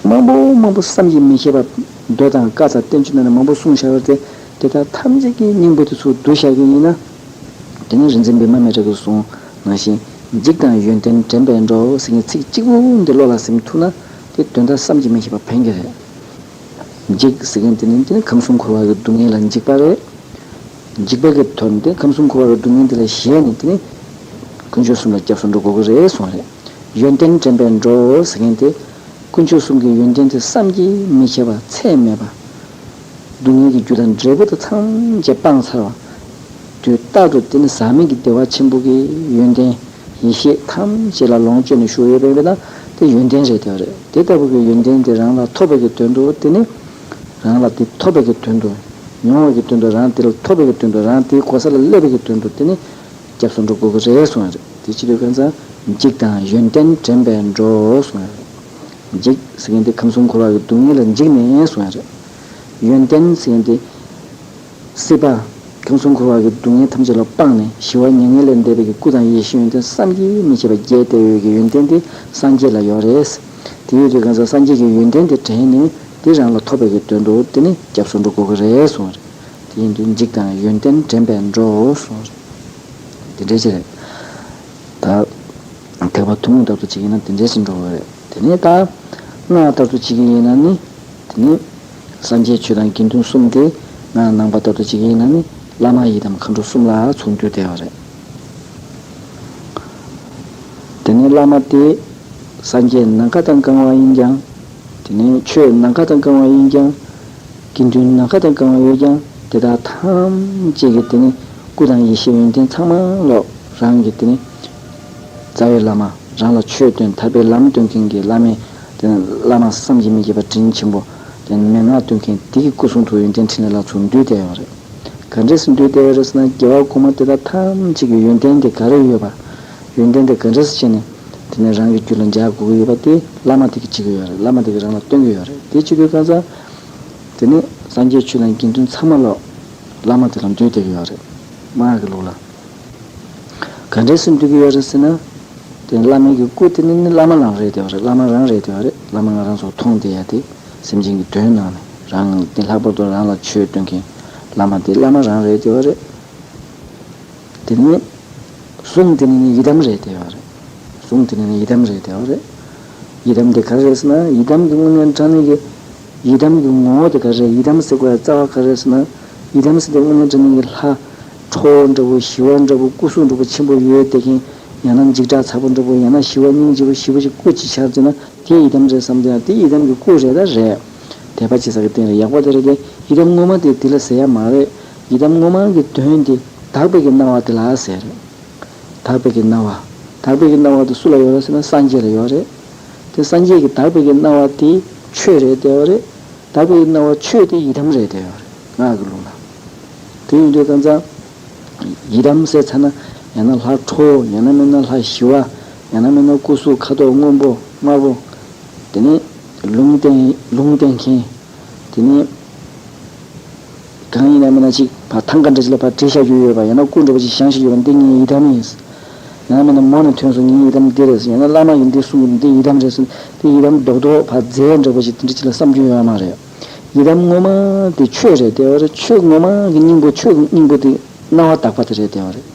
མང་པོ་མང་པོ་བསམ་གྱིས་མི་ཁྱབ་པ་མདོ་དང་བཀའ་སྩལ་བསྟན་བཅོས་ནང་ནས་མང་པོ་གསུངས་བཞག་པ་དེ། དེ་དག་ཐམས་ཅད་ཀྱི་སྙིང་པོ་དེ་ཚུར་བསྡུ་བཞག་གི་ཡིན་ན། དེ་ནི་རིག་འཛིན་པདྨ་མི་ཏྲ་གིས་གསུངས་ནང་བཞིན། འཇིགས་དང་ཡོན་ཏན་དྲན་པས་འགྲོ་ཟེར་མཁན་ཚིག་གཅིག་པུ་འདི་བློ་ལ་ཟིན་ཐུབ་ན། དེ་དོན་དག་བསམ་གྱིས་མི་ཁྱབ་པ་ཕན་གྱི་རེད། འཇིགས་ཟེར་མཁན་དེ་ནི་དེ་ནི་ཁམས་གསུམ་འཁོར་བ་གི་སྡུག་བསྔལ་ལ་འཇིགས་པ་རེད། འཇིགས་པ་གི་དོན་དེ་ཁམས་གསུམ་འཁོར་བ་གི་སྡུག་བསྔལ་དེ་ལ་ཞེན་ནས་དེ་ནི་དཀོན་མཆོག་གསུམ་ལ་སྐྱབས་སུ་འགྲོ་དགོས་ཀྱི་རེད་གསུངས་རེད། ཡོན་ཏན་དྲན་པས་འགྲོ་ཟེར་མཁན་དེ། དཀོན་མཆོག་གསུམ་གྱི་ཡོན་ཏན་དེ་བསམ་གྱིས་མི་ཁྱབ་པ་ཚད་མེད་པ། སྡུག་བསྔལ་གྱི་རྒྱུ་དང་འབྲས་བུ་དེ་ཐམས་ཅད་སྤངས་ཚར་བ། དུས་རྟག་ཏུ་དེ་ནི་ཟག་མེད་ཀྱི་བདེ་བ་ཆེན་པོ་གི་ཡོན་ཏན་ཡེ་ཤེས་ཐམས་ཅད་ལ་ལོངས་སྤྱོད་ནས་བཞུགས་ཡོད་པས་ན། དེ་ཡོན་ཏན་རེད་བསྡད་ཡོད་རེད། དེ་ལྟ་བུ་གི་ཡོན་ཏན་དེ་རང་ལ་ཐོབ་པའི་གི་དོན་དུ། དེ་ནི་རང་ལ་དེ་ཐོབ་པའི་གི་དོན་དུ། མྱོང་བའི་གི་དོན་དུ། རང་དེ་ལ་ཐོབ་པའི་གི་དོན་དུ། རང་དེའི་གོ་ས་ལ་སླེབས་པའི་གི་དོན་དུ། དེ་ནི་སྐྱབས་སུ་འགྲོ་དགོས་ཀྱི་རེད་གསུངས་ཡོད་རེད། དེ་བྱེད་དུས་ཀྱང་ཙང་འཇིགས་དང་ཡོན་ཏན་དྲན་པས་འགྲོ་གསུངས་ཡོད་རེད། འཇིགས་ཟེར་མཁན་དེ་ཁམས་གསུམ་འཁོར་བ་གི་སྡུག་བསྔལ་ལ་འཇིགས་ནས་གསུངས་ཡོད་རེད། ཡོན་ཏན་ཟེར་མཁན་དེ། སྲིད་པ། ཁམས་གསུམ་འཁོར་བ་གི་སྡུག་བསྔལ་ཐམས་ཅད་ལ་སྤངས་ནས་ཞི་བ་མྱ་ངན་ལས་འདས་པའི་གི་སྐུ་དང་ཡེ་ཤེས་ཡོན་ཏན་བསམ་གྱིས་མི་ཁྱབ་པ་རྒྱས་བསྡད་ཡོད་ཀྱི་ཡོན་ཏན་དེ་སངས་རྒྱས་ལ་ཡོད་རེད། དེ་ཡོད་དུས་ཀྱང་ཙང་སངས་རྒྱས་ཀྱི་ཡོན་ཏན་དེ་དྲན་ནས་དེ་རང་ལ་ཐོབ་པའི་གི་དོན་དུ་དེ་ནི་སྐྱབས་སུ་འགྲོ་དགོས་ཀྱི་རེད་གསུངས་རེད། དེ་ཡིན་དུས་འཇིགས་དང་ཡོན་ཏན་དྲན་པས་འགྲོ་གསུངས་རེད། དེ་འདྲ་ཅིག་རེད། ད། ཐེག་པ་ཐུན་མོང་ལྟར་དུ་བྱེད་ཀྱི་ཡིན་ན་དེ་འདྲ་ཞིག་འགྲོ་གི་རེད། དེ་ནས་ད། སྔགས་ལྟར་དུ་བྱེད་ཀྱི་ཡིན་ན་ནི། དེ་ནི། སངས་རྒྱས་ཆོས་དང་དགེ་འདུན་གསུམ་སྟེ། སྔགས་ནང་པ་ལྟར་དུ་བྱེད་ཀྱི་ཡིན་ན་ནི། བླ་མ་ཡི་དམ་མཁའ་འགྲོ་གསུམ་ལ་ཚུར་འདུས་བསྡད་པ་རེད། དེ་ནས་བླ་མ་དེ། སངས་རྒྱས་ནམ་མཁའ་དང་གང་བ་ཡིན་ཀྱང་། དེ་ནས་ཆོས་ནམ་མཁའ་དང་གང་བ་ཡིན་ཀྱང་། དགེ་འདུན་ནམ་མཁའ་དང་གང་བ་ཡོད་ཀྱང་། དེ་དག་ཐམས་ཅད་ཀྱི་དེ་ནི་སྐུ་དང་ཡེ་ཤེས་ཡོན་ཏན་ཚང་མ་ལོག་རང་གི་དེ་ནི་རྩ་བའི་བླ་མ། རང་ལ་ཆོས་སྟོན་ཐར་པའི་ལམ་སྟོན་མཁན་གྱི་བླ་མའི་དེ་ནི་བླ་མ་བསམ་གྱིས་མི་ཁྱབ་པ་དྲིན་ཆེན་པོ། དེ་ནི་མན་ངག་སྟོན་མཁན་དེ་གི་སྐུ་གསུང་ཐུགས་ཡོན་ཏན་ཕྲིན་ལས་ལ་ཚུར་འདུས་བསྡད་ཡོད་རེད། ག་འདྲས་སུ་འདུས་བསྡད་ཡོད་རེད་ཟེར་ན། རྒྱལ་བ་གོང་མ་དེ་དག་ཐམས་ཅད་ཀྱི་ཡོན་ཏན་དེ་ག་རེ་ཡོད་པ། ཡོན་ཏན་དེ་ག་འདྲས་སུ་བྱས་ནས་དེ་ནི་རང་གི་རྒྱུད་ལ་འཇགས་དགོས་ཀྱི་ཡོད་པ་དེ་བླ་མ་དེ་གིས་བྱེད་ཀྱི་ཡོད་རེད། བླ་མ་དེ་གིས་རང་ལ་སྟོན་གྱི་ཡོད་རེད། དེ་བྱེད་དུས་ཀྱང་ཙང་། དེ་ནི་སངས་རྒྱས་ཆོས་དང་དགེ་འདུན་ཚང་མ་ལོག་བླ་མ་དེ་ལ་འདུས་བསྡད་ཀྱི་ཡོད་རེད། སྔགས་ཀྱི་ལུགས་ལ། ག་འདྲས་སུ་འདུས་ཀྱི་ཡོད་རེད་ཟེར་ན། དེ་བླ་མའི་གི་སྐུ་དེ་ནི་ནི་བླ་མ་རང་རེད་བསྡད་པ་རེད། བླ་མ་རང་རེད་བསྡད་པ་རེད། བླ་མ་ང་རང་ཚོ་མཐོང་བསྡད་ཡ་དེ། སེམས་ཅན་གྱི་དོན་གནང་ནས་རང་དེ་ལྷག་པར་དུ་རང་ལ་ཆོས་སྟོན་མཁན་བླ་མ་དེ་བླ་མ་རང་རེད་བསྡད་པ་རེད། དེ་ནས་གསུང་དེ་ནི་ནི་ཡི་དམ་རེད་བསྡད་པ་རེད། གསུང་དེ་ནི་ནི་ཡི་དམ་རེད་བསྡད་པ་རེད། ཡི་དམ་དེ་ག་རེ་རེད་ཟེར་ན། ཡི་དམ་གྱི་དངོས་གནས་དྲང་གནས་ཀྱི་ཡི་དམ་གྱི་ངོ་བོ་དེ་ག་རེ་རེད། ཡི་དམ་ཟེར་དགོས་ཡ་རྩ་བ་ག་རེ་རེད་ཟེར་ན། ཡི་དམ་ཟེར་དེ་དངོས་གནས་དྲང་གནས་ཀྱི་ལྷ་ཁྲོ་བོ་འདྲ་པོ་ཞི་བ་འདྲ་པོ་སྐུ་གཟུགས་འདྲ་པོ་ཆེན་པོ་ཡོད་བསྡད་མཁན། ཡང་ན་འཇིགས་སྐྲག་ཚ་པོ་འདྲ་པོ། ཡང་ན་ཞི་བ་སྙིང་རྗེ་པོ་ཞེ་པོ་ཅིག་སྐུ་ཅིག་ཤར་ཟེར་ན་དེ་ཡི་དམ་རེད་བསམ་དེ་ཡང་དེ་ཡི་དམ་གྱི་སྐུ་རེད་ད་རེད། དད་པ་བྱེད་ས་གི་རྟེན་རེད། ཡག་པོ་དེ་རེད་དེ། ཡི་དམ་ངོ་མ་དེ་དེ་ལ་ཟེར་ཡ་མ་རེད། ཡི་དམ་ངོ་མ་གི་དོན་དེ་དག་པའི་གི་སྣང་བ་དེ་ལ་ཟེར་རེད། དག་པའི་གི་སྣང་བ། དག་པའི་གི་སྣང་བ་དེ་སུ་ལ་ཡོད་རེད་ཟེར་ན་སངས་རྒྱས་ལ་ཡོད་རེད། དེ་སངས་རྒྱས་ཀྱི་དག་པའི་གི་སྣང་བ་དེ་ཆོས་རེད་བསྡད་པ་རེད། དག་པའི་གི་སྣང་བ་ཆོས་དེ་ཡི་དམ་རེད་བསྡད་ཡོད་རེད་སྔགས་ཀྱི་ལུགས་ལ། དེ་ཡིན་དུས་ཀ་ཙང་ཡི་དམ་ཟེར་ཚར་ན་ཡང་ན་ལྷ་ཁྲོ་བོ། ཡང་ན་མིན་ན་ལྷ་ཞི་བ། ཡང་ན་མིན་ན་སྐུ་གཟུགས་ཁ་དོག་སྔོན་པོ་དམར་པོ། དེ་ནས་ལུང་བསྟན་ལུང་བསྟན་མཁན། དེ་ནས་གང་ཡིན་ན་མིན་ན་ཅིག་ཕར་ཐང་ག་འདྲ་ཅིག་ལ་ཕར་བྲིས་བཞག་རྒྱུ་ཡོད་པ། ཡང་ན་སྐུ་འདྲ་པོ་ཅིག་བཞེངས་བཞག་ཡོད་པ། འདི་ངའི་ཡི་དམ་ཡིན། ཡང་ན་མིན་ན་མོ་ནས་ཐོན་སོང་། ངའི་ཡི་དམ་འདི་རེད་ཟེར། ཡང་ན་བླ་མ་གིས་འདི་གསུངས། འདི་ཡི་དམ་རེད་ཟེར། འདི་ཡི་དམ་རྡོག་རྡོག་ཕར་རྫས་འདྲ་པོ་ཅིག་དེ་འདྲ་ཅིག་ལ་བསམ་རྒྱུ་ཡོད་མ་རེད། ཡི་དམ་ངོ་མ་དེ་ཆོས་རེད་བསྡད་པ་རེད། ཆོས་ངོ་མ་གི་སྙིང་པོ། ཆོས་ཀྱི་སྙིང་པོ་དེ་སྣང་བ་དག་པ་དེ་རེད་བསྡད་པ་རེད།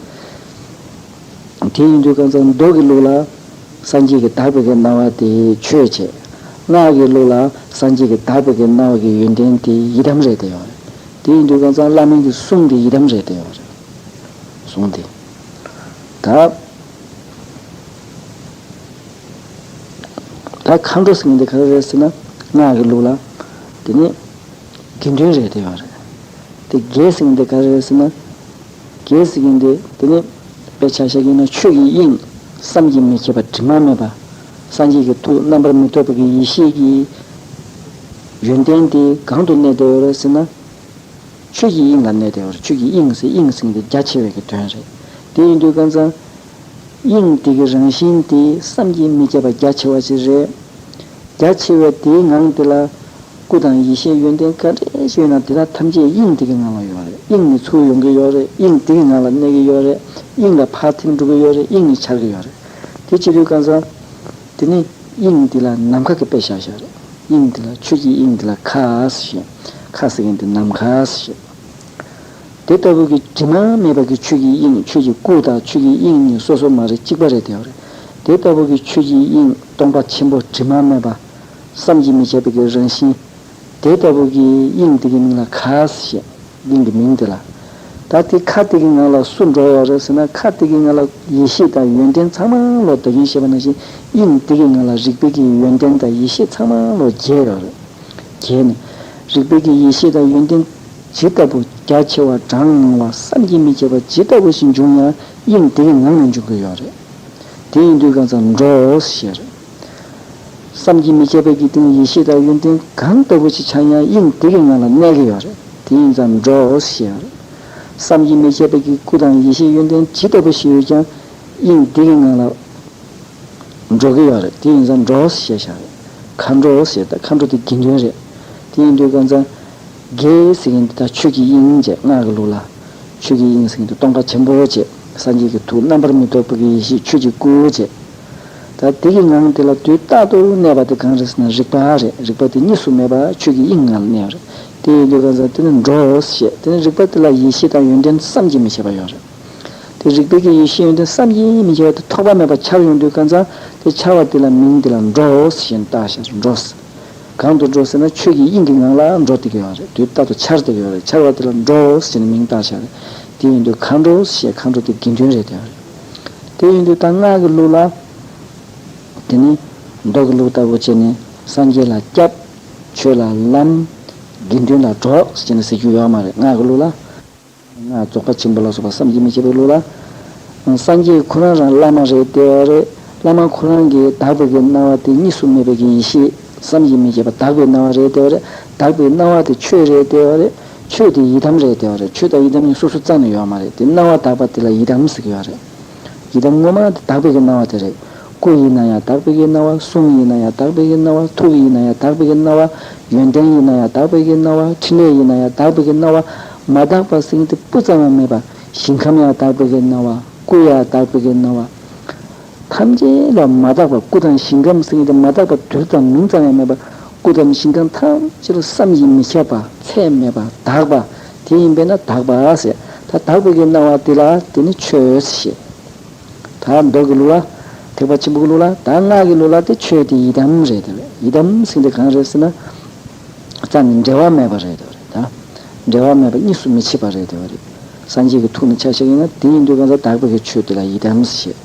དེ་ཡིན་དུས་ཀ་ཙང་མདོ་གི་ལུགས་ལ་སངས་རྒྱས་ཀྱི་དག་པའི་གི་སྣང་བ་དེ་ཆོས་བྱས། སྔགས་ཀྱི་ལུགས་ལ་སངས་རྒྱས་ཀྱི་དག་པའི་གི་སྣང་བ་གི་ཡོན་ཏན་དེ་ཡི་དམ་རེད་བསྡད་ཡོད་རེད། དེ་ཡིན་དུས་ཀ་ཙང་བླ་མའི་གི་གསུང་དེ་ཡི་དམ་རེད་བསྡད་ཡོད་རེད། གསུང་དེ། ད་ད་མཁའ་འགྲོ་ཟེར་མཁན་དེ་ག་རེ་རེད་ཟེར་ན་སྔགས་ཀྱི་ལུགས་ལ་དེ་ནི་དགེ་འདུན་རེད་བསྡད་ཡོད་རེད། དེ་དགེ་ཟེར་མཁན་དེ་ག་རེ་རེད་ཟེར་ན། དགེ་ཟེར་མཁན་དེ་དེ་ནི་དཔེ་ཆ་བཞག་གི་ཡིན་ན་ཆོས་ཀྱི་དབྱིངས་བསམ་གྱིས་མི་ཁྱབ་པ་དྲི་མ་མེད་པ། སངས་རྒྱས་ཀྱི་ཐུགས་རྣམ་པར་མི་རྟོག་པའི་གི་ཡེ་ཤེས་ཀྱི་ཡོན་ཏན་དེ་གང་དུ་གནས་བསྡད་ཡོད་རེད་ཟེར་ན། ཆོས་ཀྱི་དབྱིངས་ལ་གནས་བསྡད་ཡོད་རེད། ཆོས་ཀྱི་དབྱིངས་ཟེར། དབྱིངས་ཟེར་མཁན་དེ་རྒྱ་ཆེ་བའི་གི་དོན་རེད། དེ་ཡིན་དུས་ཀ་ཙང་དབྱིངས་དེ་གི་རང་བཞིན་དེ་བསམ་གྱིས་མི་ཁྱབ་པ་རྒྱ་ཆེ་བ་ཞིག་རེད། རྒྱ་ཆེ་བའི་དེའི་ངང་དེ་ལ་སྐུ་དང་ཡེ་ཤེས་ཡོན་ཏན་ག་འདྲས་ཡོད་ན་དེ་དག་ཐམས་ཅད་དབྱིངས་དེ་གི་ངང་ལ་ཡོད་རེད། དབྱིངས་ནས་ཚུར་ཡོང་གི་ཡོད་རེད། དབྱིངས་དེ་གི་ངང་ལ་གནས་ཀྱི་ཡོད་རེད། དབྱིངས་ལ་ཕར་ཐིམ་འགྲོ་གི་ཡོད་རེད། དབྱིངས་ནས་འཆར་གི་ཡོད་རེད། དེ་བྱེད་དུས་ཀ་ཙང་དེ་ནི་དབྱིངས་འདི་ལ་ནམ་མཁའ་གི་དཔེ་བཞག་བཞག་རེད། དབྱིངས་འདི་ལ་ཆོས་ཀྱི་དབྱིངས་འདི་ལ་མཁའ་ཟེར། མཁའ་ཟེར་མཁན་དེ་ནམ་མཁའ་ཟེར། དེ་ལྟ་བུ་གི་དྲི་མ་མེད་པ་གི་ཆོས་ཀྱི་དབྱིངས། ཆོས་ཀྱི་སྐུ་དང་ཆོས་ཀྱི་དབྱིངས་གཉིས་སོ་སོ་མ་རེད། གཅིག་པ་རེད་བསྡད་ཡོད་རེད། དེ་ལྟ་བུ་གི་ཆོས་ཀྱི་དབྱིངས་སྟོང་པ་ཆེན་པོ་དྲི་མ་མེད་པ། བསམ་གྱིས་མི་ཁྱབ་པའི་གི་རང་བཞིན། དེ་ལྟ་བུ་གི་དབྱིངས་དེ་གི་མིང་ལ་མཁའ་ཞེས། དབྱིངས་ཀྱི་མིང་དེ་ལ། ད་དེ་མཁའ་དེ་གི་ངང་ལ་སུ་འགྲོ་ཡོད་རེད་ཟེར་ན། མཁའ་དེ་གི་ངང་ལ་ཡེ་ཤེས་དང་ཡོན་ཏན་ཚང་མ་ལོ་ད་གིན་བཤད་པ་ནང་བཞིན་དབྱིངས་དེ་གི་ངང་ལ་རིག་པའི་གི་ཡོན་ཏན་དང་ཡེ་ཤེས་ཚང་མ་ལོ་རྒྱས་ཡོད་རེད། རྒྱས་ནས་རིག་པའི་གི་ཡེ་ཤེས་དང་ཡོན་ཏན་ཇི་ལྟ་བུ་རྒྱ་ཆེ་བ་གྲངས་མང་བ་བསམ་གྱིས་མི་ཁྱབ་པ་ཇི་ལྟ་བུ་ཞིག་འབྱུང་ཡང་དབྱིངས་དེ་གི་ངང་ནས་འབྱུང་གི་ཡོད་རེད། དེ་ཡིན་དུས་གང་ཙམ་འགྲོ་ཟེར། བསམ་གྱིས་མི་ཁྱབ་པའི་གི་དེ་ནི་ཡེ་ཤེས་དང་ཡོན་ཏན་གང་ལྟ་བུ་ཞིག་ཆགས་ཡང་དབྱིངས་དེ་གི་ངང་ལ་གནས་ཀྱི་ཡོད་རེད། དེ་ཡིན་ཙང་འགྲོ་ཟེར། བསམ་གྱིས་མི་ཁྱབ་པའི་གི་སྐུ་དང་ཡེ་ཤེས་ཡོན་ཏན་ཇི་ལྟ་བུ་ཞིག་ཡོད་ཀྱང་དབྱིངས་དེ་གི་ངང་ལ་འགྲོ་གི་ཡོད་རེད། དེ་ཡིན་ཙང་འགྲོ་ཞེས་བྱ་རེད། མཁའ་འགྲོ་ཟེར། ད་མཁའ་འགྲོ་དེ་དགེ་འདུན་རེད། དེ་ཡིན་དུས་གང་ཙམ་དགེ་ཟེར་མཁན་དེ་ད་ཆོས་ཀྱི་དབྱིངས་བྱས། སྔགས་ཀྱི་ལུགས་ལ་ཆོས་ཀྱི་དབྱིངས་ཟེར་མཁན་དེ་སྟོང་པ་ཆེན་པོ་བྱས། སངས་རྒྱས་ཀྱི་ཐུགས་རྣམ་པར་མི་རྟོག་པའི་གི་ཡེ་ཤེས་ཆོས་ཀྱི་སྐུ་བྱས། ད་དེ་གི་ངང་དེ་ལ་དུས་རྟག་ཏུ་གནས་པ་དེ་གང་རེད་ཟེར་ན་རིག་པ་རེད། རིག་པ་དེ་གཉིས་སུ་མེད་པ་ཆོས་ཀྱི་དབྱིངས་ངང་ལ་གནས་པ་རེད། དེ་ཡིན་དུས་གང་ཙམ་དེ་ནི་འགྲོ་ཞེས། དེ་ནི་རིག་པ་དེ་ལ་ཡེ་ཤེས་དང་ཡོན་ཏན་བསམ་གྱིས་མི་ཁྱབ་པ་ཡོད་རེད། དེ་རིག་པའི་གི་ཡེ་ཤེས་ཡོན་ཏན་བསམ་གྱིས་མི་ཁྱབ་པ་དེ་ཐོགས་པ་མེད་པ་འཆར་ཡོང་དུས་གང་ཙམ་དེ་འཆར་བ་དེ་ལ་མིང་དེ་ལ་འགྲོ་ཞེས་བཏགས་ཤག་འགྲོ། གང་དུ་འགྲོ་ཟེར་ན་ཆོས་ཀྱི་དབྱིངས་ཀྱི་ངང་ལ་འགྲོ་བསྡད་ཀྱི་ཡོད་རེད། དུས་རྟག་ཏུ་འཆར་བསྡད་ཀྱི་ཡོད་རེད། འཆར་བ་དེ་ལ་འགྲོ་ཞེས་ནས་མིང་བཏགས་ཤག་རེད། དེ་ཡིན་དུས་མཁའ་འགྲོ་ཞེས། མཁའ་འགྲོ་དེ་དགེ་འདུན་རེད་བསྡད་ཡོད་རེད། དེ་ཡིན་དུས་ད་སྔགས་ཀྱི་ལུགས་ལ་དེ་ནི་མདོ་གི་ལུགས་ལྟ་བུ་བྱས་ནས་སངས་རྒྱས་ལ་སྐྱབས། ཆོས་ལ་ལམ། དགེ་འདུན་ལ་གྲོགས་ཞེས་ནས་ཟེར་རྒྱུ་ཡོད་མ་རེད། སྔགས་ཀྱི་ལུགས་ལ། སྔགས་རྫོགས་པ་ཆེན་པོ་ལ་སོགས་པ་བསམ་གྱིས་མི་ཁྱབ་པའི་ལུགས་ལ། སངས་རྒྱས་ཁོ་རང་རང་བླ་མ་རེད་བསྡད་ཡོད་རེད། བླ་མ་ཁོ་རང་གིས་དག་པའི་གི་སྣང་བ་དེ་གཉིས་སུ་མེད་པའི་གི་ཡེ་ཤེས་བསམ་གྱིས་མི་ཁྱབ་པ་དག་པའི་སྣང་བ་རེད་བསྡད་ཡོད་རེད། དག་པའི་སྣང་བ་དེ་ཆོས་རེད་བསྡད་ཡོད་རེད། ཆོས་དེ་ཡི་དམ་རེད་བསྡད་ཡོད་རེད། ཆོས་དང་ཡི་དམ་གཉིས་སོ་སོ་རྩ་ནས་ཡོད་མ་རེད། དེ་སྣང་བ་དག་པ་དེ་ལ་ཡི་དམ་ཟེར་གྱི་ཡོད་རེད། ཡི་དམ་ངོ་མ་དེ་དག་པའི་གི་སྣང་བ་དེ་རེད། སྐུ་ཡིན་ན་ཡང་དག་པའི་གི་སྣང་བ། གསུང་ཡིན་ན་ཡང་དག་པའི་གི་སྣང་བ། ཐུགས་ཡིན་ན་ཡང་དག་པའི་གི་སྣང་བ། ཡོན་ཏན་ཡིན་ན་ཡང་དག་པའི་གི་སྣང་བ། ཕྲིན་ལས་ཡིན་ན་ཡང་དག་པའི་གི་སྣང་བ། མ་དག་པ་ཟེར་མཁན་དེ་སྤུ་ཙམ་ཡང་མེད་པ། ཞིང་ཁམས་ཡང་དག་པའི་གི་སྣང་བ། སྐུ་ཡང་དག་པའི་གི་སྣང་བ། ཐམས་ཅད་ལ་མ་དག་པ། སྐུ་དང་ཞིང་ཁམས་ཟེར་མཁན་དེ་མ་དག་པ་དུར་དང་མིང་ཙམ་ཡང་མེད་པ། སྐུ་དང་ཞིང་ཁམས་ཐམས་ཅད་ལ་བསམ་གྱིས་མི་ཁྱབ་པ། ཚད་མེད་པ། དག་པ། དེ་ཡིན་པས་ན་དག་པ་ཟེར། ད་དག་པའི་གི་སྣང་བ་དེ་ལ་དེ་ནི་ཆོས་ཞེས། ད་མདོ་གི་ལུགས་ལ། ཐེག་པ་ཆེན་པོ་གི་ལུགས་ལ། ད་སྔགས་ཀྱི་ལུགས་ལ་དེ་ཆོས་དེ་ཡི་དམ་རེད་དེ། ཡི་དམ་ཟེར་དེ་གང་རེད་ཟེར་ན། རྩ་ནས་འབྲལ་བ་མེད་པ་རེད་དེ། ད་ འབྲལ་བ་མེད་པ་གཉིས་སུ་མི་མཆེད་པ་རེད་དེ་བ་རེད། སངས་རྒྱས་ཀྱི་ཐུགས་ནི་ཆ་བཞག་ཡིན་ན་དེ་ཡིན་དུས་གང་ཟག་དག་པའི་གི་ཆོས་དེ་ལ་ཡི་དམ་ཞེས།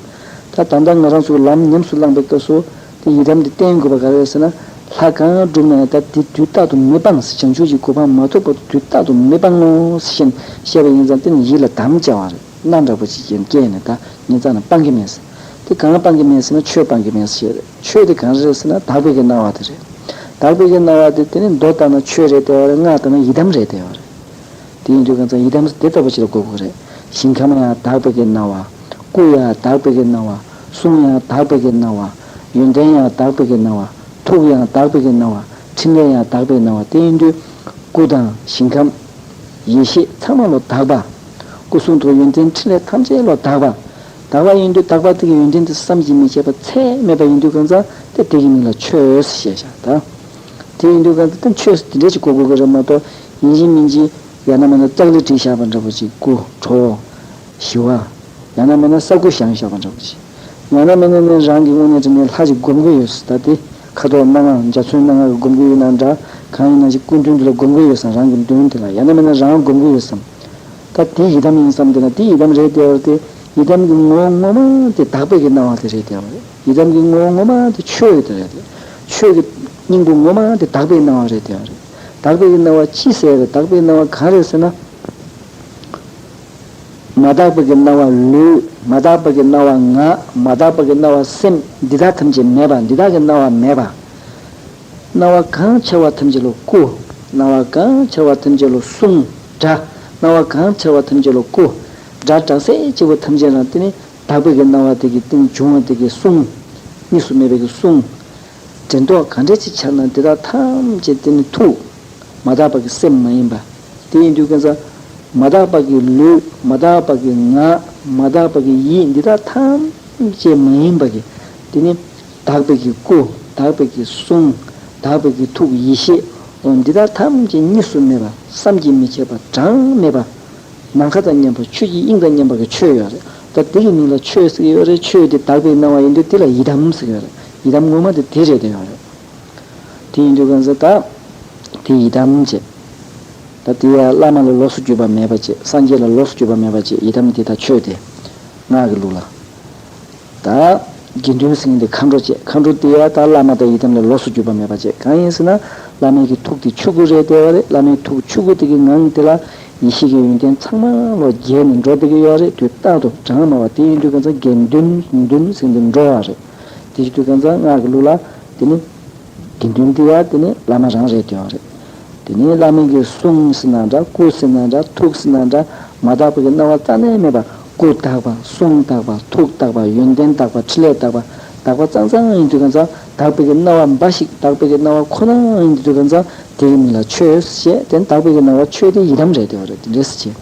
ད་ད་ལྟ་ང་རང་ཚོ་ལམ་ཉམས་སུ་བླངས་པའི་སྐབས་སུ་དེ་ཡི་དམ་དེ་བསྟེན་དགོས་པ་ག་རེ་རེད་ཟེར་ན། ལྷ་གང་བསྒྲུབས་ན་ཡང་ད་དེ་དུས་རྟག་ཏུ་མི་སྤང་ཟེར། བྱང་ཆུབ་ཀྱི་གོ་འཕང་མ་ཐོབ་བར་དུ་དུས་རྟག་ཏུ་མི་སྤང་ངོ་ཞེས་བཤད་པ་ཡིན་ཙང་དེ་ནི་ཡིད་ལ་དམ་བཅའ་བ་རེད། སྣ་འདྲ་པོ་ཅིག་ཀྱང་བསྐྱལ་ནས་ད་ངའི་རྩ་ནས་སྤང་གི་མེད་ཟེར། དེ་གང་སྤང་གི་མེད་ཟེར་ན་ཆོས་སྤང་གི་མེད་ཟེར། ཆོས་དེ་གང་རེད་ཟེར་ན་དག་པའི་གི་སྣང་བ་དེ་རེད། དག་པའི་གི་སྣང་བ་དེ་དེ་ནི་མདོ་ལྟར་ན་ཆོས་རེད་དེ་བ་རེད། སྔགས་ལྟར་ན་ཡི་དམ་རེད་དེ་བ་རེད། དེ་ཡིན་དུས་གང་ཚང་ཡི་དམ་དེ་ལྟ་བུ་ཅིག་ལ་གོ་དགོས་རེད། ཞིང་ཁམས་ཡང་དག་པའི་གི་སྣང་བ། སྐུ་ཡང་དག་པའི་གི་སྣང་བ། གསུང་ཡང་དག་པའི་གི་སྣང་བ། ཡོན་ཏན་ཡང་དག་པའི་གི་སྣང་བ། ཐུགས་ཡང་དག་པའི་གི་སྣང་བ། ཕྲིན་ལས་ཡང་དག་པའི་སྣང་བ། དེ་ཡིན་དུས་སྐུ་དང་ཞིང་ཁམས། ཡེ་ཤེས་ཚང་མ་ལོ་དག་པ། སྐུ་གསུང་ཐུགས་ཡོན་ཏན་ཕྲིན་ལས་ཐམས་ཅད་ལོ་དག་པ། དག་པ་ཡིན་དུས་དག་པ་དེ་གི་ཡོན་ཏན་དེ་བསམ་གྱིས་མི་ཁྱབ་པ་ཚད་མེད་པ་ཡིན་དུས་གང་ཚང་དེ་དེ་གི་མིང་ལ་ཆོས་ཞེས་བྱ་ད། དེ་ཡིན་དུས་གང་ཚང་དེ་ཆོས་དེ་འདྲ་ཅིག་གོ་དགོས་ཀྱི་རེད་མ་གཏོགས་ཡིན་གཅིག་མིན་གཅིག་ཡང་ན་མིན་ན་ལྕགས་ལི་བྲིས་བཞག་པ་འདྲ་པོ་ཅིག་སྐུ་གྲོགས། ཞི་བ། ཡང་ན་མིན་ན་ས་སྐུ་བཞེངས་བཞག་པ་འདྲ་པོ་ཅིག་ཡང་ན་མིན་ན་ནི་རང་གི་དངོས་གནས་དྲང་གནས་ལྷ་ཅིག་སྒོམ་གྱི་ཡོད་ས་ད་དེ། ཁ་དོག་སྣ་ལྔ་འཇའ་ཚོན་སྣ་ལྔ་གི་སྒོམ་གྱི་ཡོད་ན་འདྲ། གང་ཡིན་ན་ཞིག་སྐུ་མདུན་དེ་ལ་སྒོམ་གྱི་ཡོད་ས་རང་གི་མདུན་དེ་ལ་ཡང་ན་མིན་ན་རང་སྒོམ་གྱི་ཡོད་སམ། ད་དེ་ཡི་དམ་ཡིན་བསམ་དེ་ན་དེ་ཡི་དམ་རེད་དེ་བར་དེ་ཡི་དམ་གྱི་ངོ་བོ་ངོ་མ་དེ་དག་པའི་གི་སྣང་བ་དེ་རེད་དེ་བར། ཡི་དམ་གྱི་ངོ་བོ་ངོ་མ་དེ་ཆོས་དེ་རེད་དེ། ཆོས་ཀྱི་སྙིང་པོ་ངོ་མ་དེ་དག་པའི་སྣང་བ་རེད་དེ་བར། དག་པའི་གི་སྣང་བ་ཅི་ཟེར་རེད། དག་པའི་སྣང་བ་གང་རེད་ཟེར་ན། མ་དག་པའི་གི་སྣང་བ་ལུས། མ་དག་པའི་གི་སྣང་བ་ངག། མ་དག་པའི་གི་སྣང་བ་སེམས། འདི་དག་ཐམས་ཅད་མེད་པ། འདི་དག་གི་སྣང་བ་མེད་པ། སྣང་བ་གང་འཆར་བ་ཐམས་ཅད་ལ་སྐུ། སྣང་བ་གང་འཆར་བ་ཐམས་ཅད་ལ་གསུང་སྒྲ། སྣང་བ་གང་འཆར་བ་ཐམས་ཅད་ལ་སྐུ། སྒྲ་གྲགས་ཚད་ཆེ་བོ་ཐམས་ཅད་རང་དེ་ནི་དག་པའི་གི་སྣང་བ་དེ་གི་སྟེང་འབྱུང་བ་དེ་གི་གསུང་། གཉིས་སུ་མེད་པའི་གི་གསུང་། དྲན་རྟོག་ག་འདྲ་ཅིག་འཆར་ན་འདི་དག་ཐམས་ཅད་དེ་ནི་ཐུགས། མ་དག་པ་གི་སེམས་མ་ཡིན་པ། དེ་ཡིན་དུས་ཀྱང་ས། མ་དག་པ་གི་ལུས། མ་དག་པ་གི་ངག། མ་དག་པ་གི་ཡིད། འདི་དག་ཐམས་ཅད་མ་ཡིན་པ་གི། དེ་ནི་དག་པའི་གི་སྐུ། དག་པའི་གི་གསུང་། དག་པའི་གི་ཐུགས་ཡེ་ཤེས། འོ་འདི་དག་ཐམས་ཅད་གཉིས་སུ་མེད་པ། བསམ་གྱིས་མི་ཁྱབ་པ། གྲངས་མེད་པ། ནམ་མཁའ་དང་མཉམ་པ། ཆོས་ཀྱི་དབྱིངས་དང་མཉམ་པ་གི་ཆོས་ཡོད་རེད། ད་དེ་གི་མིང་ལ་ཆོས་ཟེར་གི་ཡོད་རེད། ཆོས་དེ་དག་པའི་སྣང་བ་ཡིན་དུས་དེ་ལ་ཡི་དམ་ཟེར་གི་ཡོད་རེད། ཡི་དམ་ངོ་མ་དེ་དེ་རེད་དེ་ཡོད་རེད། དེ་ཡིན་དུས་གང་ཟེར་ད། དེ་ཡི་དམ་བྱས། ད་དེ་ཡ་བླ་མ་ལ་ལོགས་སུ་གྱུར་པ་མེད་པ་བྱས། སངས་རྒྱས་ལ་ལོགས་སུ་གྱུར་པ་མེད་པ་བྱས། ཡི་དམ་དེ་ད་ཆོས་དེ། སྔགས་ཀྱི་ལུགས་ལ། ད། དགེ་འདུན་ཟེར་མཁན་དེ་མཁའ་འགྲོ་བྱས། མཁའ་འགྲོ་དེ་ཡ་ད་བླ་མ་དང་ཡི་དམ་ལ་ལོགས་སུ་གྱུར་པ་མེད་པ་བྱས། གང་ཡིན་ཟེར་ན། བླ་མའི་གི་ཐུགས་དེ་ཆོས་སྐུ་རེད་དེ་བ་རེད། བླ་མའི་ཐུགས་ཆོས་སྐུ་དེ་གི་ངང་དེ་ལ། ཡེ་ཤེས་ཀྱི་ཡོན་ཏན་ཚང་མ་ལོ་རྒྱས་ནས་འགྲོ་བསྡད་ཀྱི་ཡོད་རེད། དུས་རྟག་ཏུ་གྲངས་མ་བ་དེ་ཡིན་དུས་གང་ཚང་དགེ་འདུན་འདུན་ཟེར་མཁན་དེ་འགྲོ་བ་རེད། དེ་ཡིན་དུས་གང་ཚང་སྔགས་ཀྱི་ལུགས་ལ། དེ་ནི། དགེ་འདུན་དེ་ཡང་དེ་ནི་བླ་མ་རང་རེད་དེ་ཡང་རེད། དེ་ནི་བླ་མའི་གི་གསུང་ཟེར་ན་འདྲ། སྐུ་ཟེར་ན་འདྲ། ཐུགས་ཟེར་ན་འདྲ། མ་དག་པའི་གི་སྣང་བ་རྩ་ནས་མེད་པ། སྐུ་དག་པ། གསུང་དག་པ། ཐུགས་དག་པ། ཡོན་ཏན་དག་པ། ཕྲིན་ལས་དག་པ། དག་པ་ཙང་ཙང་ཡིན་དུས་གང་ཚང་དག་པའི་གི་སྣང་བ་འབའ་ཞིག། དག་པའི་གི་སྣང་བ་ཁོ་ན་ཡིན་དུས་གང་ཚང་དེ་གི་མིང་ལ་ཆོས་ཞེས། དེ་ནི་དག་པའི་གི་སྣང་བ་ཆོས་དེ་ཡི་དམ་རེད་དེ་ཡང་རེད། དེ་འདྲས་བྱས།